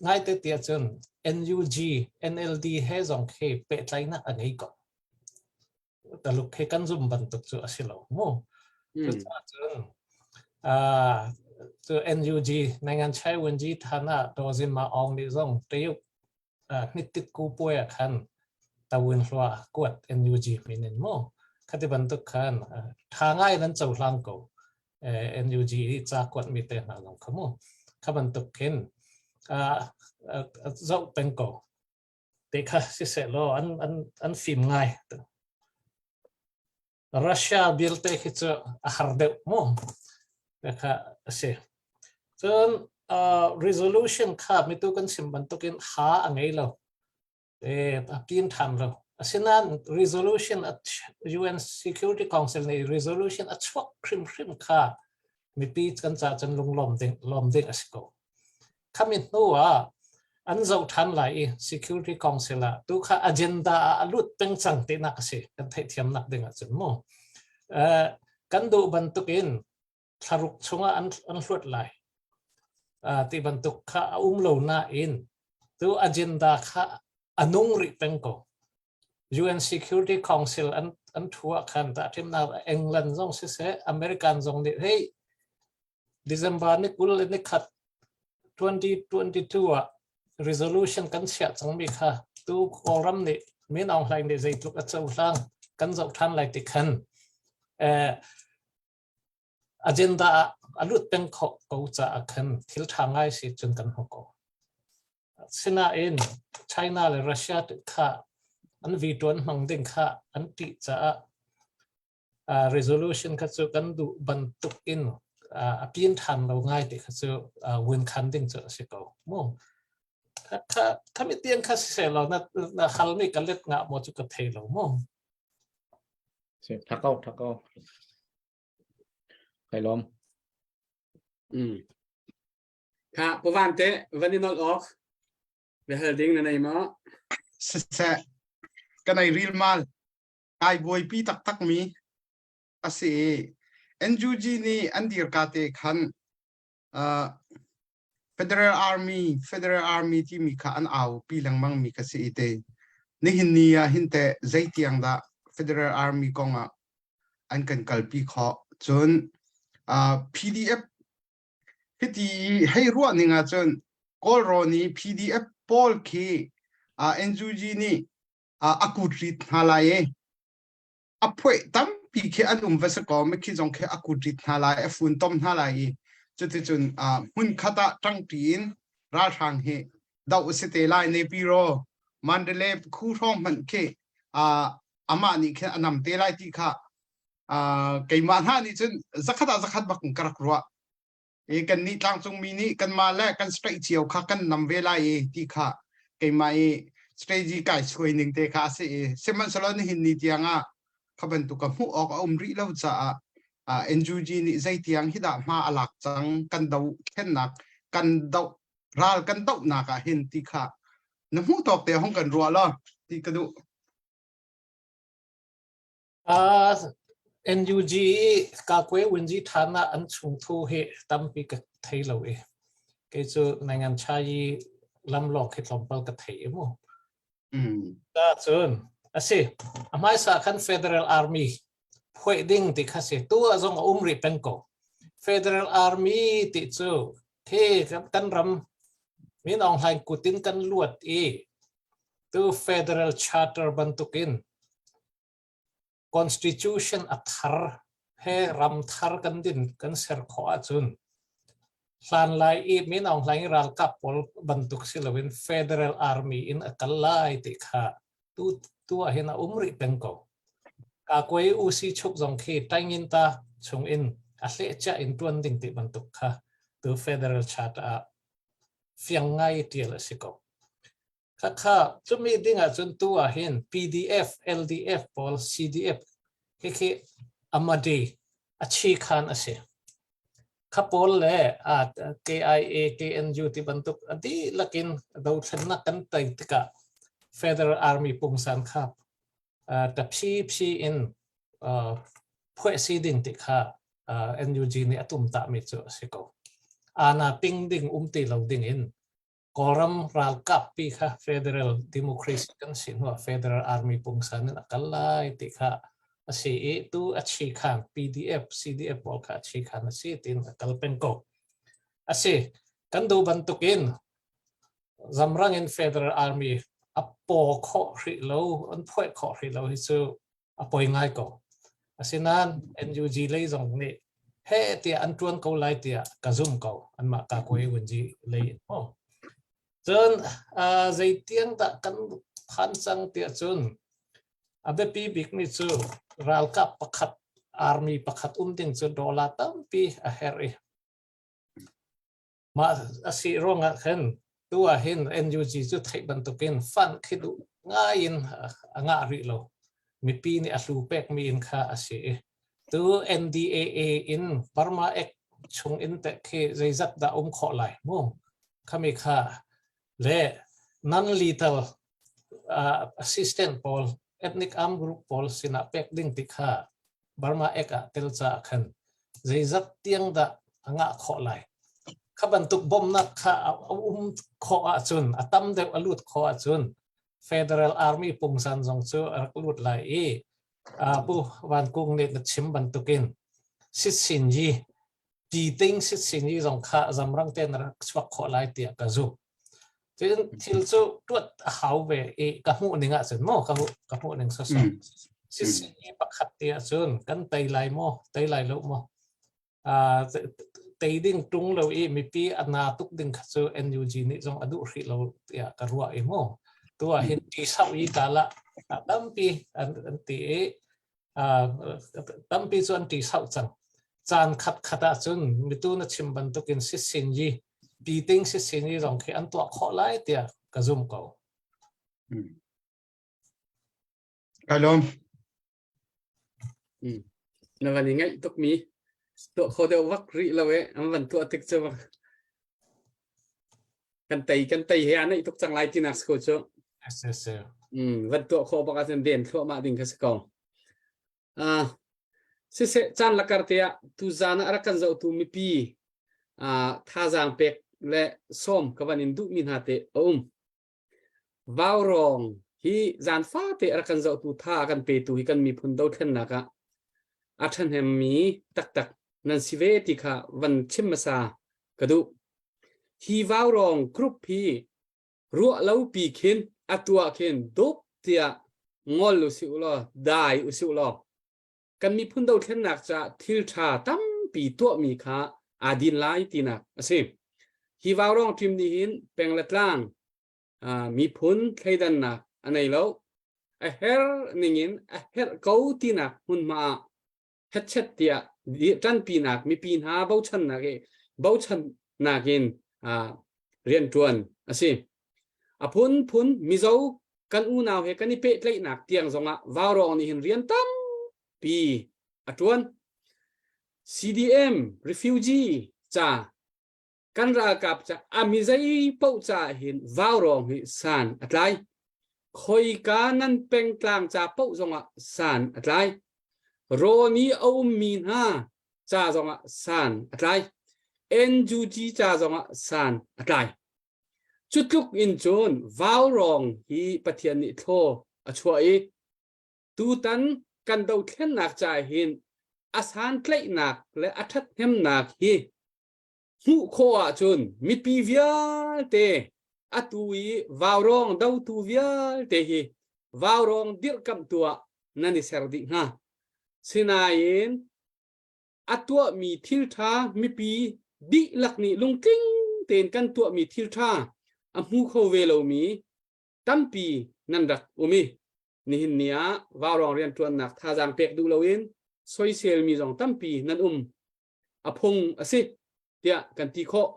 ngaite tiah cun NUG, NLD he zong khi pehtlaihnak a ngei ko. Taluk khi kan zum bantuk cu a si lo mu. Cucaah cun cu NUG, Nangan Chai Wenji Thana Dawzin Ma Aung nih zong Tayuk hnittit ku puai ah khan tawin hlua kuat NUG min in mu khati bantuk khan tha ngai nan cohlang ko NUG i ca kuat mi te hna zong kha mu kha bantuk khin zoh peng ko te kha si seh law an an an fim ngai Russia vialte khi cu a har deuh mu kha a si. Cun resolution kha mitu kan chim bantukin ha a ngei lo. E, a pin ṭhan lo. Asinain resolution UN Security Council nih resolution a chuak hrimhrim kha mipi kan ca cun lunglawm ding lawm ding a si ko. Khami hnu ah an zoh ṭhan lai i Security Council ah tu kha agenda ah a lut peng cang tinak a si kan theihthiamnak ding ahcun mu. Kan duh bantukin thlaruk chungah an, an hluat lai. Ti bantuk kha a um lo nain tu agenda kha a nung rih peng ko. UN Security Council an an thu ah khan tahṭhimnak England zong siseh American zong nih hey December ni 21 2022 ah resolution kan chiah cangmi kha tu Kawlram nih Min Aung Hlaing nih zeitluk a cohlang kan zoh ṭhan lai ti khan eh, agenda ah a lut peng kho ko caah khan thil ṭha ngai si cun kan hmu ko. Sinain China le Russia kha an veto an hmang ding kha an ṭih caah resolution kha cu kan duh bantuk in a pin ṭhan lo ngai ti kha cu win khan ding cu a si ko mu kha khami tiang kha si lo na na halmi ka let nga mo cu ka thei lo mu si tha ko tha ko kai lom Kha pawan te van i nol ok Bia ding na nei ma Siseh kan ei ril mal ai buaipi taktakmi a si i NUG nih an dirka te khan uh, Federal Army Federal Army timi kha an au pi lengmang mi kha si i te nihin ni ah hin te zeitiang dah Federal Army kong ah an kan kalpi khawh cun uh, PDF Hiti hei ruah ning ahcun Kawlrawn i PDF pawl khi NUG nih a kut rit hna lai i a phuaih tampi khi an um va si kaw mikhi zong khi a kut rit hna lai a funtom hna lai i cuticun hmun khat ah ṭangṭi in ralhrang hi doh a si te lai Nepiro Mandalay khu hrawng hmanh khi amah nih khin a nam te lai ti kha keimah hna nih cun zakhat ah zakhat bak in ka rak ruah i kannih tlangcungmi nih kanmah le kan state cio kha kan nam ve lai i ti kha keimah i strategy kai suai ning te kha a si i sihmanhsehlaw nihin ni tiang ah kha bantuk ka hmuh awk a um rih lo caah NUG nih zeitiang hi dah hma a lak cang kan do thlennak kan do ral kan dohnak ah hin ti kha na hmuh tawk te hong kan ruah lo ti ka duh. Uh, NUG i kakwe winji thana an chungthu hi tampi ka thei lo i kei cu nangan chai i lamlawk hi tlawmpal ka thei i mu. Ta cun asi a hmaisa khan Federal Army phuai ding ti kha si tu ah zong a um rih peng ko. Federal Army ti cu the kan ram Min Aung Hlaing kutin kan luat i tu Federal Charter bantukin Constitution a thar he ram thar kan din kan ser khawh ahcun hlan lai i Min Aung Hlaing ralkap pawl bantuk si loin Federal Army in a kal lai ti kha tu tu ah hin a um rih peng ko. Kakuai usi chuk zong khi taingin ta chung in a hleh chia in tuan ding ti bantuk kha tu Federal Charter ah fiang ngai tial a si ko. Khakha cumi ding ahcun tu ah hin PDF, LDF pawl, CDF khi Amadi a chi khan a si. Kha pawl le a KIA, KNU ti bantuk a dihlak in dothlennak kan tei tikah Federal Army pungsan kha ta phi phi in phueh si ding ti kha NUG nih a tum tami cu a si ko. Ana ping ding um ti lo ding in Kawlram ralkap pi kha Federal Democracy kan si hnuah Federal Army pungsan in a kal lai ti kha a si i tu a chi khan PDF, CDF pawl kha a chi khan a si tiin a kal peng ko. A si, kan duh bantukin zamrang in Federal Army a paw khawh hrih lo, an phuaih khawh hrih lo hi cu a poi ngai ko. Asinain NUG lei zong nih he tiah an ṭuan ko lai tiah ka zum ko. Anmah ka koi vunji lei in maw. Cun uh, zeitiang dah kan phan cang tiah cun a biapi bikmi cu ralkap pakhat army pakhat um ding cu dollar tampi a herh i Mah a si ruangah khan tu ah hin NUG cu theih bantukin fund khi duh ngai in a ngah rih lo. Mipi nih a hlu pekmi in kha a si i tu NDAA in Burma Act chung in teh khi zeizat dah um khawh lai mu? Khami kha le non-lethal uh, assistant pawl ethnic armed group pawl sinah pek ding ti kha Burma Act ah tel caah khan zeizat tiang dah a ngah khawh lai. Kha bantuk bawmhnak kha a um khawh ahcun a tam deuh a lut khawh ahcun Federal Army pungsan zong cu a rak lut lai i Pu Van Kung nih na chim bantukin Sit Sin Yi ti ting Sit Sin Yi zong kha zamrang ten rak chuak khawh lai tiah ka zumh. Cun thil cu tuat a hau ve i ka hmuh ning ahcun maw ka hmuh ka hmuh ning sawsawh. Sisih pakhat te ahcun kan tei lai maw tei lai lo maw uh, tei ding tung lo i mipi a na tuk ding kha cu NUG nih zong a duh hrih lo tiah ka ruah i maw tu ah hin ti sau i ta la tampi an an ti i tampi cu an ṭi sauh cang. Caan khatkhat ahcun mitu na chim bantukin sisin yi piting sisin yi zong khi an tuah khawh lai tiah ka zum ko. Kai lawm. Na van i ngaih tukmi tuah kho deuh vak rih lo e an van tuah tik cu kan tei kan tei he a naih tuk cang lai tinak si ko cu. Mm, van tuah khawh bak ahcun den thluahmah ding kha si ko. Uh, siseh caan lakar te ah tuzan ah rak kan zohtu mipi uh, thazaang pek le sawm ka van in duhmi hna te a um. Vaurawng hi zan fate rak kan zohtu tha kan petu hi kan miphun dothlennak ah a ṭhahnemmi taktak nan si ve ti kha van chim hmasa. ka duh. Hi vaurawng group hi ruah lo pi khin a tuah khin dup tiah ngol usih ulaw dai usih ulaw kan miphun dothlennak caah thil ṭha tampi tuahmi kha aa din lai tinak a si. Hi vaurawng ṭim nih hin peng le tlang miphun thleidannak a nei lo. A her ningin a herh ko tinak hmunhma ah hetchet tiah ṭanpinak mipi hna bochannak i bochannak in rianṭuan a si. A phunphun Mizo kan unau he kan i pehtlaihnak tiang zongah vaurawng nih hin rian tampi a ṭuan. CDM refugee ca kan ralkap ca a mizei paoh caah hin vaurawng hi san a tlai. Khoika nan pengtlang ca paoh zongah san a tlai. Rawn i a ummi hna ca zongah san a tlai. NUG ca zongah san a tlai. Cu tluk in cun vaurawng hi Pathian nih thlaw a chuah i tutan kan dothlennak caah hin a santlaihnak le a ṭhathnemnak hi hmuh khawh ahcun mipi vialte atu i vaurawng dotu vialte hi vaurawng dirhkamhtu ah nan i ser dih hnga. Sinain a tuahmi thil ṭha mipi dihlak nih lungtling tein kan tuahmi thil ṭha a hmu kho ve lomi tampi nan rak um i nihin ni ah vaurawng rianṭuannak thazaang pek duh loin soiselmi zong tampi nan um a phung a si tiah kan ti khawh.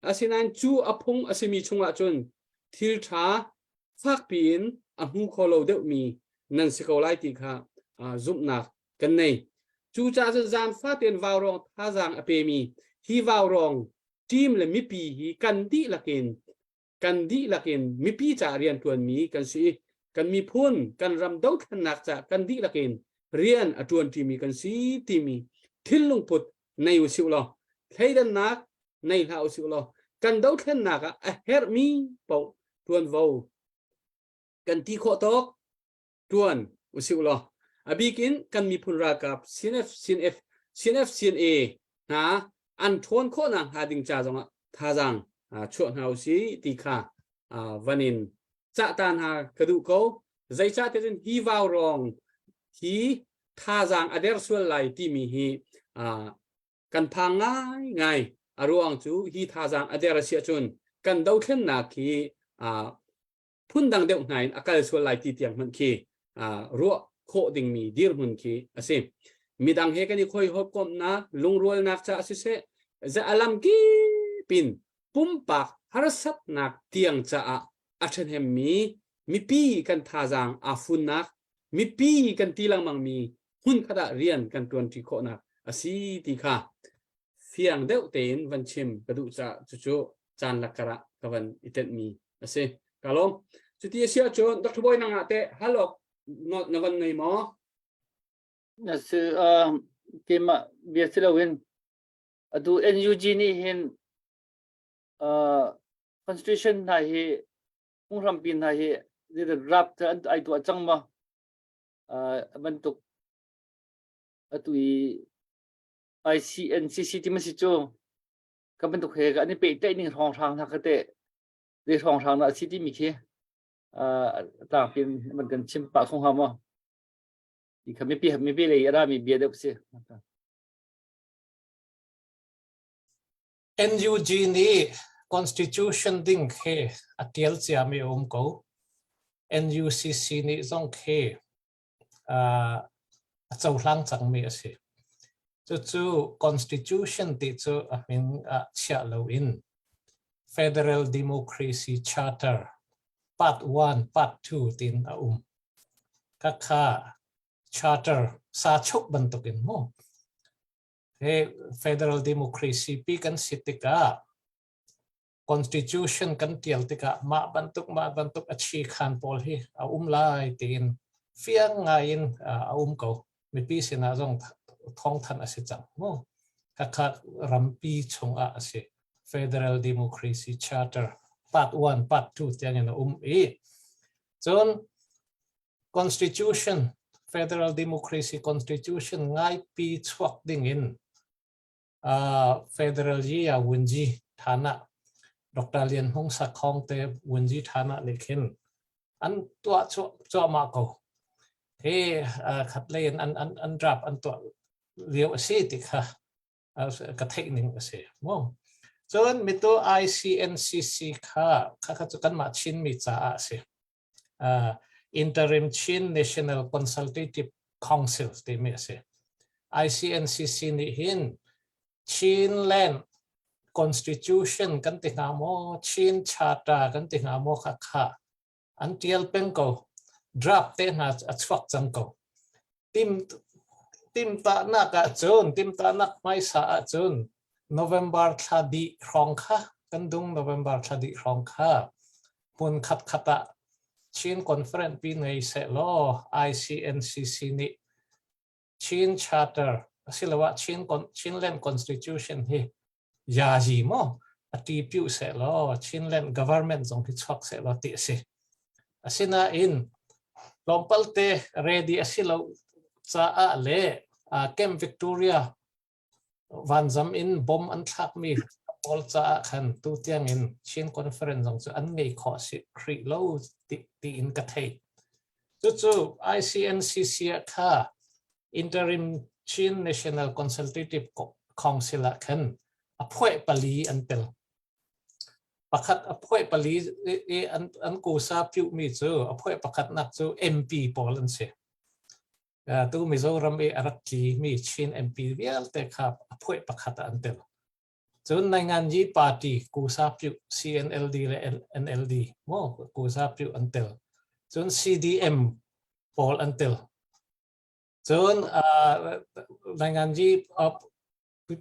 Asinain cu a phung a simi chungah cun thil ṭha fakpi in a hmu kho lo deuhmi nan si ko lai ti kha zumhnak kan nei. Cucaah cun zan fatein vaurawng thazaang a pemi hi vaurawng team le mipi hi kan dihlak in kan dihlak in mipi caah rianṭuanmi kan si i kan miphun kan ram dothlennak caah kan dihlak in rian a ṭuanṭimi kan si timi thinlungput nei usih law thleidannak nei hlah usih law kan dothlennak ah a herhmi paoh ṭuanvo kan ti khawh tawk ṭuan usih law a bik in kan miphun ralkap CNF CNF CNF CNA hna an ṭhawn khawhnak hnga ding ca zongah thazaang chuah hna usih ti kha van in cah ta hna ka duh ko. Zeicah tiah cun hi vaurawng hi thazaang a der sual lai timi hi kan phang ngaingai. A ruang cu hi thazaang a der a si ahcun kan dothlennak hi phundang deuh hna in a kal sual lai ti tiang hmanh khi ruah khawh dingmi dirhmun khi a si. Midang he kan i khoi komhnak, lungrualnak caah siseh, za alam kip in pumpak harsatnak tiang caah a ṭhahnemmi mipi kan thazaang aa funnak, mipi kan ti lengmangmi hmunkhat ah rian kan ṭuanṭi khawhnak a si ti kha fiang deuh tein van chim ka duh caah cucu caan lakkar ah ka van i tenhmi a si. Ka lawm. Cuti a si ahcun Dr. Bawi nang ah teh hal awk na van nei maw? Na si keimah bia si loin atu NUG nih hin constitution hna hi phunghrampi hna hi draft an ai tuah cang maw? Bantuk atu i ICNCC ti ma si cu ka bantuk he an i pehtlaih ning hrawnghrang hna kha teh zei hrawnghrang dah a si timi khi tlangpi in man kan chim pah kho hnga maw? Ti kha mipi mipi lei a rami bia deuh si. NUG nih constitution ding khi a tial ciami a um ko. NUCC nih zong khi a cohlang cangmi a si. Cucu constitution ti cu a min ah chiah loin Federal Democracy Charter Part 1, Part 2 tin a um. Khakha charter sa chuk bantukin mu. He federal democracy pi kan si tikah constitution kan tial tikah mah bantuk mah bantuk a chi khan pawl hi a um lai tiin fiang ngai in a um ko. Mipi sinah zong thawngthanh a si cang mu. Khakha rampi chungah a si. Federal Democracy Charter Part 1, Part 2 tiangin a um i cun Constitution Federal Democracy Constitution ngaipi chuak ding in. Federal Yi ya Wunji Thana Dr. Lian Hmung Sakhong te Wunji Thana nih khin an tuah cuahmah ko. Hi khat lei in an an an draft an tuah lio a si ti kha ka theih ning a si. Mu. Cun mitu ICNCC kha kha kha cu kanmah Chinmi caah a si. Interim Chin National Consultative Council timi a si. ICNCC nih hin Chinland Constitution kan ti hnga maw, Chin Charter kan ti hnga maw kha kha an tial peng ko. Draft te hna a chuak cang ko. Tim timtahnak ahcun timtahnak hmaisa ahcun November thla dih hrawng kha kan dung November thla dih hrawng kha hmun khat khat ah Chin Conference pi ngei sehlaw ICNCC nih Chin Charter asiloah Chin Chinland Constitution hi yazi maw a ti piu sehlaw Chinland government zong hi chuak sehlaw ti a si. Asinain tlawmpal te ready a si lo caah le Camp Victoria vanzam in bomb an thlakmi pawl caah khan tu tiangin Chin Conference zong cu an ngei khawh si khrih lo ti tiin ka theih. Cucu ICNCC ah kha Interim Chin National Consultative Council ah khan a phuai pali an tel. Pakhat a phuai pali i an an kusa piuhmi cu a phuai pakhatnak cu MP pawl an si. Tu Mizoram i a rak tlimi Chin MP vialte kha a phuai pakhat ah an tel. Cun Nainganyi party kusa piuh CNLD le NLD maw kusa piuh an tel. Cun CDM pawl an tel. Cun Nainganyi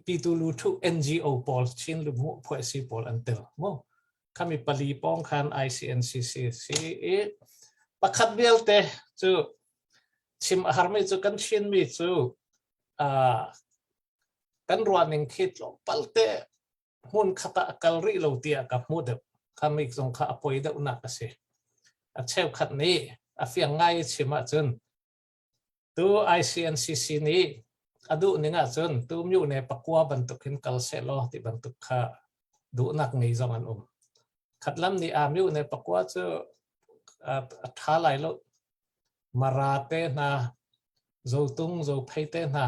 Pitu Lu Thu NGO pawl Chin Lumu Phuaisi pawl an tel mu. Khami pali pong khan ICNCC si i pakhat vialte cu chim a harmi cu kan Chinmi cu kan ruahning khi tlawmpal te hmun khat ah a kal rih lo tiah ka hmuh deuh. Khami zong kha a poi deuhnak a si. A cheukhat nih a fiang ngai i chim ahcun tu ICNCC nih a duh ning ahcun tu myone pakua bantuk hin kal sehlaw ti bantuk kha duhnak ngei zong an um. Khatlam nih a myone pakua cu a ṭha lai lo. Mara te hna, Zotung, Zophei te hna,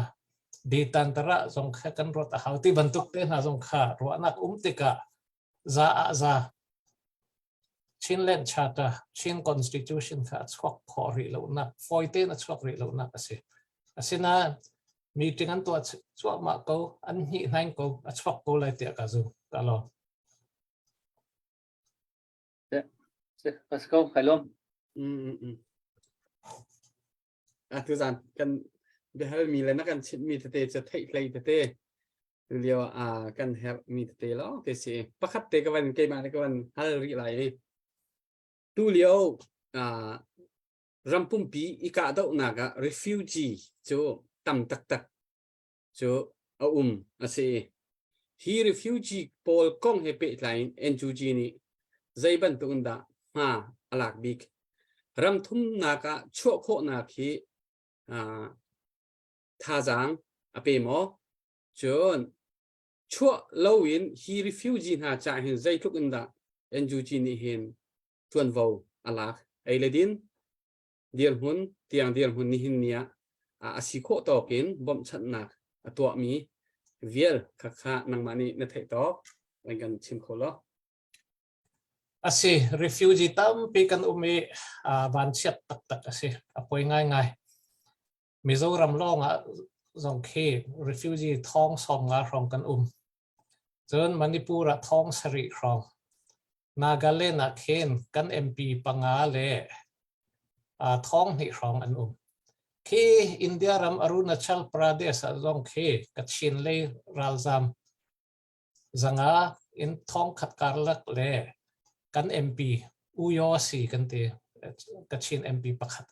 Ditantara zong kha kan ruat a hau ti bantuk te hna zong kha ruahnak um tikah za ah za Chinland Charter, Chin Constitution kha a chuak khawh rih lonak, fawi tein a chuak rih lonak a si. Asinain meeting an tuah cuahmah ko, an hnih hnaing ko, a chuak ko lai tiah ka zum. Ka lawm. Let's go. Kai lawm. Atu zan kan biahalmi le na kan chimhmi tete cu theih hlei tete lio ah kan herhmi tete lawng te si. Pakhat te ka van keimah nih ka van hal rih lai i tu lio ram pumpi i kahdohnak ah refugee cu tam taktak cu a um a si. Hi refugee pawl kong he pehtlai in NUG nih zei bantuk in dah hma a lak bik? Ram thumnak ah chuah khawhnak hi thazaang a pe maw? Cun chuah loin hi refugee hna ca hin zeitluk in dah NUG nih hin ṭuanvo a lak? Ei le din dirhmun tiang dirhmun nihin ni ah a si khawh tawk in bawmhchanhnak a tuahmi vial kha kha nangmah nih na theih tawk an kan chim kho law. A si, refugee tampi kan um i vanchiat taktak a si. A poi ngaingai. Mizoram lawng ah zong khi refugee thong 90 hrawng kan um. Cun Manipur ah thong sarih hrawng. Nagaland ah khin kan MP panga le thong hnih hrawng an um. Khi India ram Arunachal Pradesh ah zong khi Kachin lei ralzam 500 in 1000 karlak le kan MP U Yaw Si kan ti Kachin MP pakhat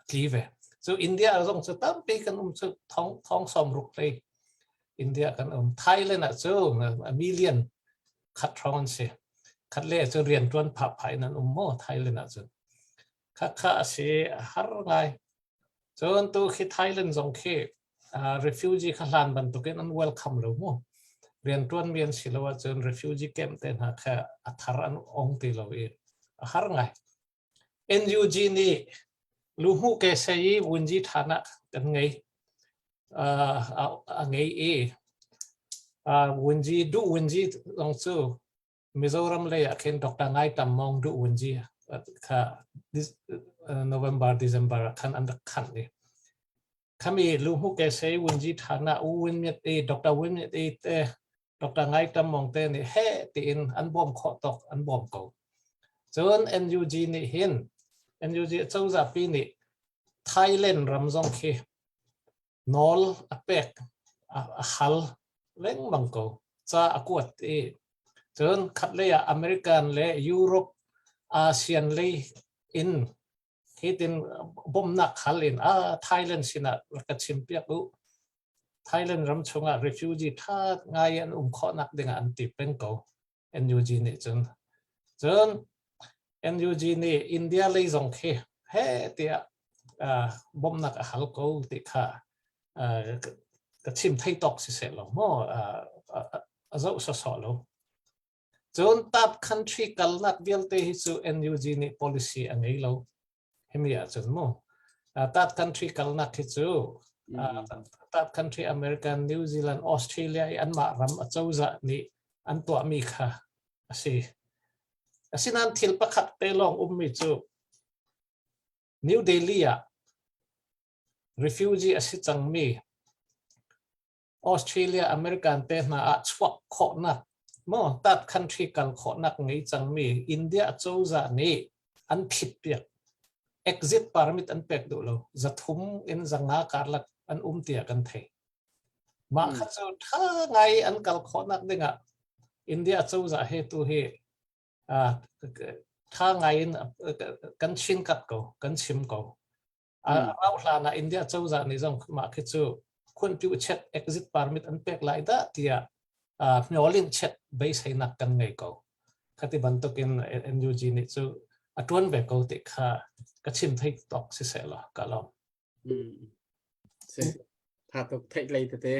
tli ve. Cu India zong cu tampi kan um cu thong thong 60 lei India kan um. Thailand ah cu a million khat hrawng an si. Khat le cu rian tuan phah phah in an um maw Thailand ah cun. Kha kha a si har ngai. Cun tu khi Thailand zong khi. refugee kha hlan bantukin an welcome lo mu. Rianṭuanmi an si lo ahcun refugee camp te hna kha a thar an ong ti lo i a har ngai. NUG nih luhmuh ke sei i vunzi ṭhan ah kan ngei. A ngei i vunzi duh vunzi zong cu Mizoram lei ah khin Dr. Ngai Tam Mawng duh vunzi kha November December ah khan an rak khanh i khami luhmuh ke sei vunzi ṭhan ah U Win Myat i Dr. Win Myat i te Dr. Ngai Tam Mawng te nih heh tiin an bawm khawh tawk an bawm ko. Cun NUG nih hin NUG cozah pi nih Thailand ram zong khi nawl a pek a hal lengmang ko ca a kuat i cun khatlei ah American le Europe ASEAN lei in hitin bawmhnak hal in ah Thailand sinah rak ka chim piak u Thailand ram chungah refugee tha ngai an um khawhnak dingah an ti peng ko NUG nih cun cun NUG nih India lei zong khi he tiah bawmhnak a hal ko ti kha ka chim thei tawk si seh lo maw a zoh sawsawh lo Cun third country kalnak vialte hi cu NUG nih policy a ngei lo. Himi ahcun mu. Third country kalnak hi cu third country American, New Zealand, Australia i anmah ram a cozah nih an tuahmi kha a si. Asinain thil pakhat te lawng ummi cu New Delhi ah refugee a si cangmi Australia, American te hna ah chuak khawhnak maw third country kal khawhnak ngei cangmi India cozah nih an phit piak. Exit permit an pek duh lo. Zathum in zanga karlak an um tiah kan thei. Mah kha cu tha ngai an kal khawhnak dingah India cozah he tu hi tha ngai in kan chin kat ko, kan chim ko. A rauh hlan ah India cozah nih zong mah khi cu khunpiu chet exit permit an pek lai dah tiah hnawlin chet beiseinak kan ngei ko. Khati bantukin NUG nih cu a tuan ve ko ti kha ka chim thei tok si seh law ka lawm. Si tha tuk theih lei tete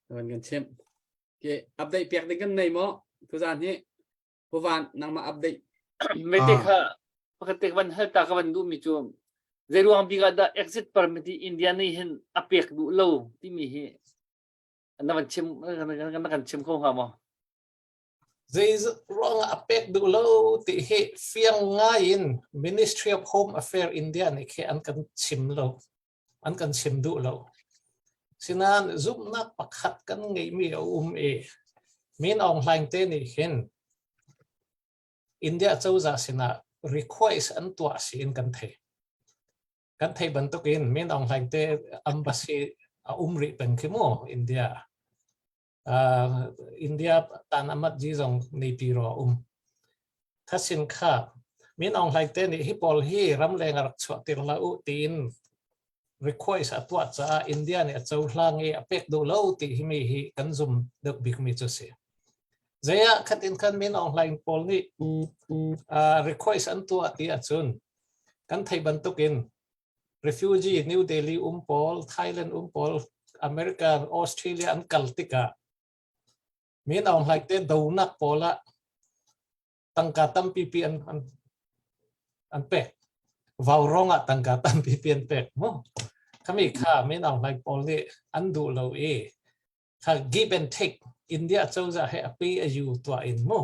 van kan chim. Ke update piak ding kan nei maw? Tuzan hi Puvan nangmah update. Mete kha pakhat te van hal ta ka van duh mi cu zei ruang bik ah dah exit permit hi India nih hin a pek duh lo timi hi na van chim na kan chim kho hnga maw? Zei ruang ah a pek duh lo ti hi fiang ngai in Ministry of Home Affairs India nih khi an kan chim lo. An kan chim duh lo. Sinain zumhnak pakhat kan ngeihmi a um i Min Aung Hlaing te nih hin India cozah sinah request an tuah si in kan thei. Kan thei bantukin Min Aung Hlaing te embassy a um rih peng khi mu India. Uh, India tan amat ji zong nei pi ro um. Khasin kha Min Aung Hlaing te nih hi pawl hi ramleng a rak chuah tir la u tiin request a tuah caah India nih a cohlang i a pek duh lo ti hi mi hi kan zum deuh bik mi cu si. Zeiah khatin khan Min Aung Hlaing pawl nih uh, request an tuah ti ahcun kan thei bantukin refugee New Delhi um pawl, Thailand um pawl, America, Australia an kal tikah Min Aung Hlaing te donak pawl ah tangka tampi pi an an an pek vau rong ah tangka tampi pi an pek mu khami kha Min Aung Hlaing pawl nih an duh lo i kha give and take India cozah he a pe a yu tuah in mu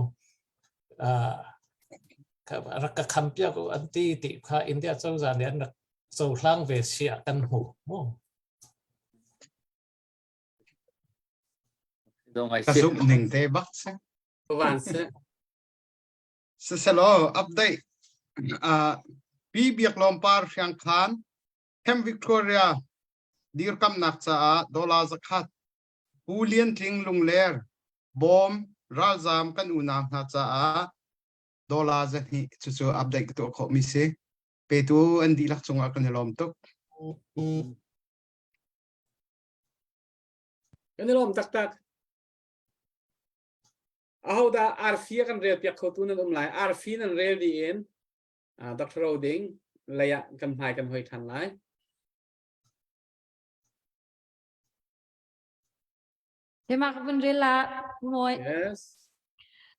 rak ka kham piak u an ti ti kha India cozah nih an rak cohlang ve sia kan hmu mu Ka zumh ning te bak si. Van se. Siselaw update uh, Pi Biak Lawm Par Hriang Khan Camp Victoria dirkamnak caah dollar zakhat Pu Lian Tling Lungler bawm ralzaam kan unau hna caah dollar zahnih cucu update ka tuah khawh mi si. Petu an dihlak cungah kan i lawm tuk. Kan i lawm taktak. Ahodah arfi a kan rel piak khotu nan um lai? Arfi nan rel dih in Dr. Roding lei ah kan hmai kan hoi ṭhan lai. Keimah ka vun rel la Mawi. Yes.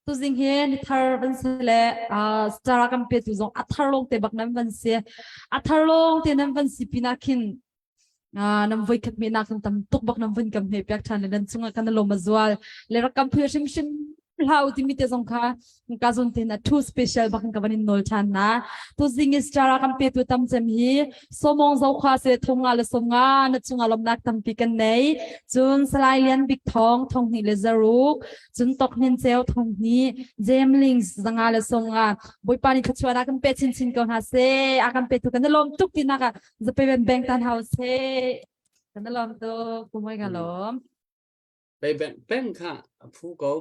Tuzing hi ni thar van si le star kan pe tu zong a thar lawng te bak nan van si. A thar lawng te nan van si pinah khin nan voi khat me nak tam tuk bak nan vun kam he piak than le nan chungah kan lom a zual le rak kam phu hrim hrim hlau timi te zong kha ka zon te na thu special bak ka van in nol than na tu zing star kan pe tu tam cem hi somong zo khwa se thonga le somnga na chunga lomnak tampi kan nei cun salai lian bik thong thong ni le zaruk cun tok hnin cheu thong ni jamlings zanga le songa boipa ni thlachuana kan pe chin chin ko hna se a kan pe tu kan lom tuk ti nak zape ben bank tan house he kan lom tu kumoi ka lom Bei bank peng kha a phu ko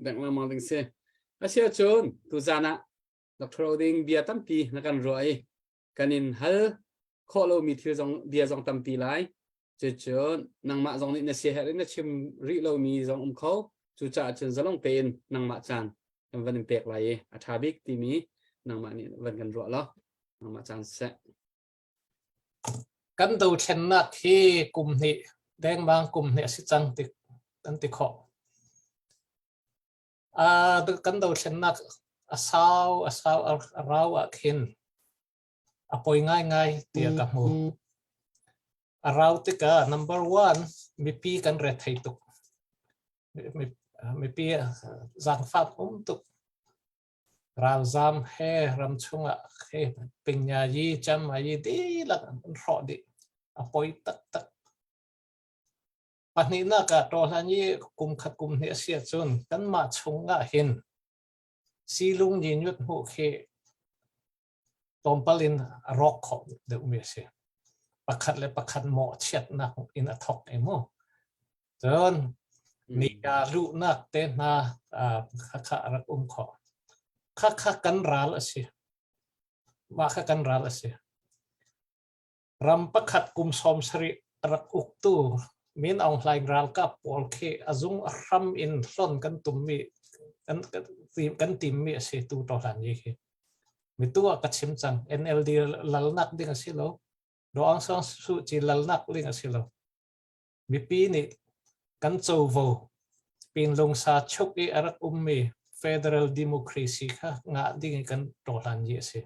bank lengmang ding si asia cun tu zan ah Dr. Oding bia tampi na kan ruah i kan in hal khawh lomi thil zong bia zong tampi lai cucun nangmah zong nih na siaherh in na chim rih lomi zong um kho cucaah cun zalong tein nangmah caan kan van in pek lai i a ṭha bik timi nangmah nih van kan ruah law nangmah caan seh Kan dothlennak hi kum hnih dengmang kum hnih a si cang ti kan ti khawh. Kan dothlennak a sau a sau a rau ah khin a poi ngaingai tiah ka hmu. A rau tikah number one mipi kan rethei tuk. Mipi zaangfak um tuk. Ralzam he ramchung ah he pingyayi chamayi dihlak an hrawh dih. A poi taktak. Pahnihnak ah ṭawhlan i kum khat kum hnih a si ahcun kanmah chung ah hin silung nyinyut hmuh khi tlawmpal in a rawk khawh deuhmi a si. Pakhat le pakhat mawhchiatnak in a thawk i mu. Cun nika luhnak te hna khakha a rak um khawh. Khakha kan ral a si. Mah kha kan ral a si. Ram pakhat kum 70 a rak uktu Min Aung Hlaing ralkap pawl khi a zung a hram in hlon kan tummi kan kan timmi a si tu to hlan yi khi. Mitu ah ka chim cang NLD lalnak ding a si lo. Daw Aung San Suu Kyi lalnak ding a si lo. Mipi nih kan covo pinlungsa chuk i a rak ummi federal democracy kha ngah ding in kan ṭawhlan yi a si.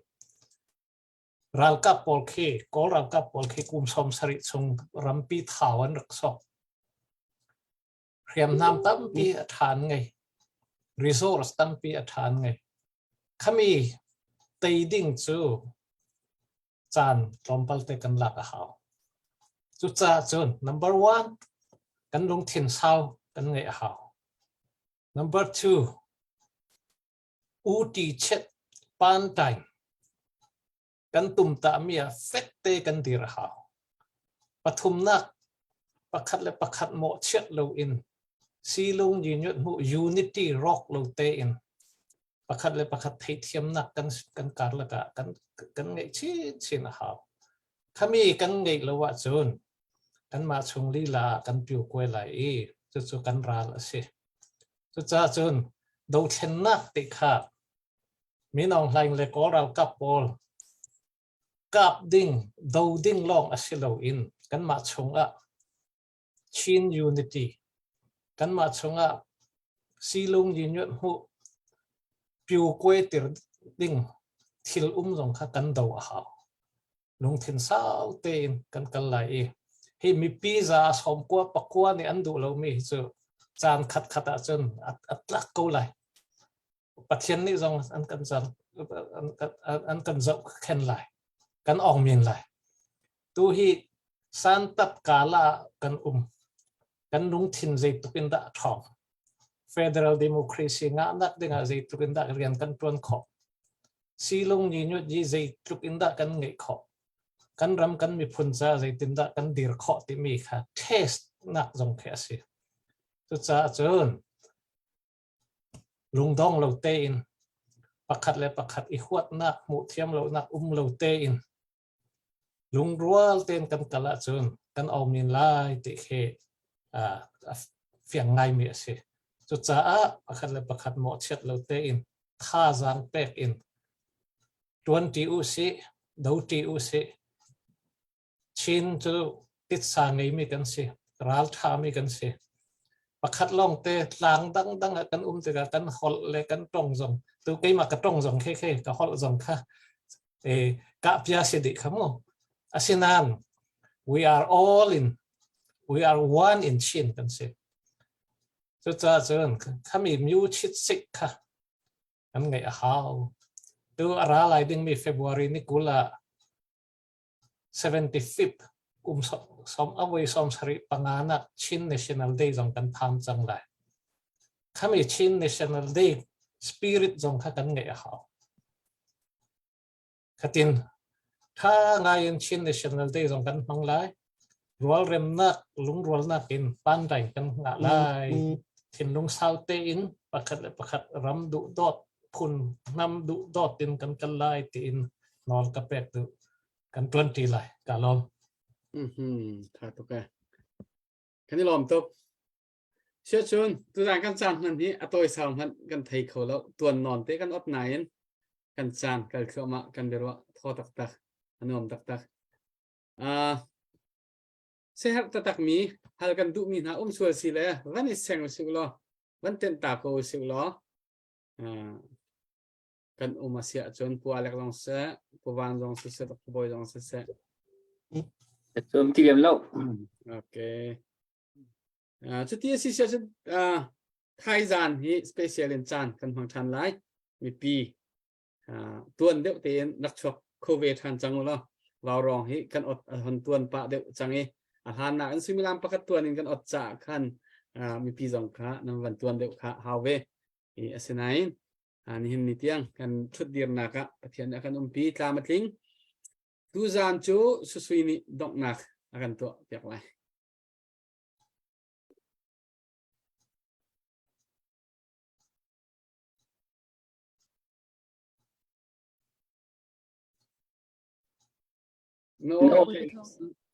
Ralkap pawl khi Kawl ralkap pawl khi kum 70 chung rampi thau an rak sok. Hriamnam tampi a ṭhan ngei. Resource tampi a ṭhan ngei. Khami tei ding cu caan tlawmpal te kan lak a hau. Cucaah cun number one kan lungthin sau kan ngeih a hau. Number two uti chet pantai kan tumtahmi ah fekte kan dir a hau. Pathumnak pakhat le pakhat mawhchiat loin silung yinyut hmu unity rock lo tein pakhat le pakhat theihthiamnak kan kan karlak ah kan kan ngeih chinchin a hau. Khami kan ngeih lo ahcun kanmah chung lila ah kan piu kuai lai i cucu kan ral a si. Cucaah cun dothlennak ti kha Min Aung Hlaing le Kawl ralkap pawl kap ding, do ding lawng a si loin kanmah chungah Chin Unity, kanmah chungah silung yinyuat hmuh pyu kwe tir ding thil um zong kha kan do a hau. Lungthin sau tein kan kal lai i hi mipi za sawm kua pakua nih an duh lomi hi cu caan khat khat ahcun a tlak ko lai. Pathian nih zong an kan zal an kan zoh khen lai. Kan ong men lai. Tu hi santat kala kan um. Kan lungthin zeitluk in dah ṭhawng. Federal democracy ngahnak dingah zeitluk in dah rian kan ṭuan khawh. Silung ni nyut yi zeitluk in dah kan ngeih khawh. Kan ram kan miphun ca zeitindah kan dir khawh timi kha test nak zong khi a si. Cucaah cun lungdong lo tein pakhat le pakhat i huatnak hmuh thiam lonak um lo tein lungrual tein kan kal ahcun kan omin lai ti khi a fiang ngaimi a si. Cucaah pakhat le pakhat mawhchiat lo tein thazaang pek in ṭuanṭi u sih, doṭi u sih. Chin cu titsa ngeimi kan si, ralṭhami kan si. Pakhat lawng te tlang dangdang ah kan um tikah kan holh le kan tong zong tu keimah ka tong zong khe khe ka holh zong kha e kahpia si dih kha mu. Asinain we are all in we are one in Chin kan si. Cucaah cun khami myu chit sik kha kan ngeih a hau. Tu a ra lai dingmi February ni 20 ah 75th kum som a voi 75 nak Chin National Day zong kan pham cang lai. Khami Chin National Day spirit zong kha kan ngeih a hau. Khatin tha ngai in Chin National Day zong kan hmang lai. Rualremnak, lungrualnak in panrai kan ngah lai. Thinlung sau tein pakhat le pakhat ram duh dawt phun hnam duh dawt in kan kal lai tiin nawl ka pek duh. Kan tuan ti lai. Ka lawm. Mhm, tha tuk e. Kan i lawm tuk. Siacun tuzaan kan caan hman hi a tawisau hmanh kan thei kho lo. Tuan nawn te kan ot nain kan caan kal thluahmah kan biaruah thaw taktak a nuam taktak. Uh, seherh taktak mi hal kan duhmi hna um sual si le van i seng usih law van tenh ta ko usih law uh, kan um a si ahcun Pu Alek zong seh Pu Van zong siseh Pu Bawi zong siseh Cun ti lem lo. Okay. Uh, cuti a si sia cun uh, thaizan hi special in caan kan hmang ṭhan lai. Mipi uh, tuan deuh tein rak chuak kho ve ṭhan cang u law vaurawng hi kan ot a hon tuan pah deuh cang i a hlan nak in suimilam pakhat tuan in kan ot caah khan uh, mipi zong kha nan van tuan deuh kha hau ve. I asinain uh, nihin ni tiang kan ṭhutdirnak ah Pathian nih a kan umpi tlam a tling. Tuzaan cu Susui nih donghnak a kan tuah piak lai. No, okay.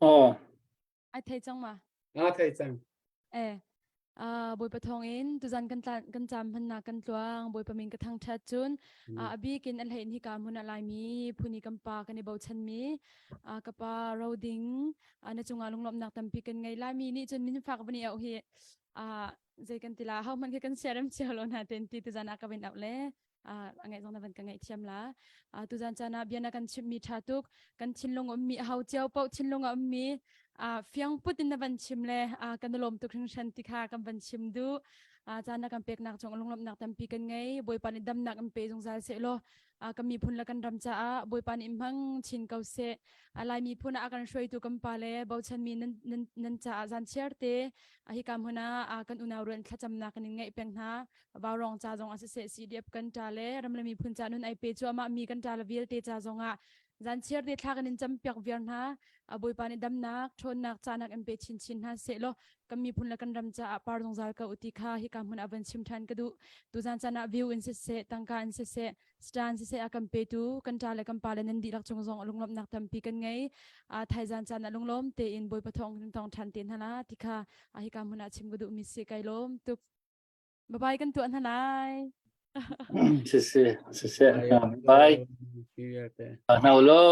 Oh. Ai thei cang ma? Ah, thei cang. Eh, uh, Bawipa thawng in tuzan kan tla kan cam hmannak kan tluang Bawipa min ka thangthat cun uh, a bik in a hlein hi ka hmun ah Laimi phuni kan pa kan i bochan mi uh, ka pa roding uh, na cungah lunglawmhnak tampi kan ngei Laimi nih cun min fak van i auh hi uh, zei kan ti la ho hmanh khi kan siarem cio lo na ten ti tuzan ah ka vin auh le a ngaih zong na van ka ngaih thiam la tuzan caan ah bia na kan chimmi tha tuk kan thinlung ummi a hau cio paoh thinlung a ummi fiang put in na van chim le kan i lawm tuk hringhran ti kha kan van chim duh caan na kan peknak cung lunglawmhnak tampi kan ngei bawipa nih damnak in pe zungzal seh law kan miphun le kan ram caah bawipa nih hmang chin ko seh lai miphun ah a kan hruaitu kan pa le bochanmi nan nan nan caah zan chiar te hika hmun ah kan unau ruan thlacamnak kan in ngeih peng hna Vaurawng ca zong ah siseh CDF kan ṭa le ram le miphun ca nun ai pe cuahmah mi kan ṭa le vialte ca zong ah zan chiar te thla kan in campiak viar hna. Bawipa nih damnak, ṭhawnnak, cahnak in pe chinchin hna seh law kan miphun le kan ram caah par zungzal ko uti kha hika hmun ah van chim ṭhan ka duh. Tuzan caan ah view in siseh, tangka in siseh, stan siseh a kan petu kan ṭa le kan pa le nan dihlak cung zong lunglawmhnak tampi kan ngei. Thaizan caan ah lunglawm tein Bawipa thawng kan tong ṭhan te hna la ti kha hika hmun ah chim ka duhmi si kai lawm tuk. Bye bye kan tuah hna lai. Siseh, siseh. Bye. Hna lo.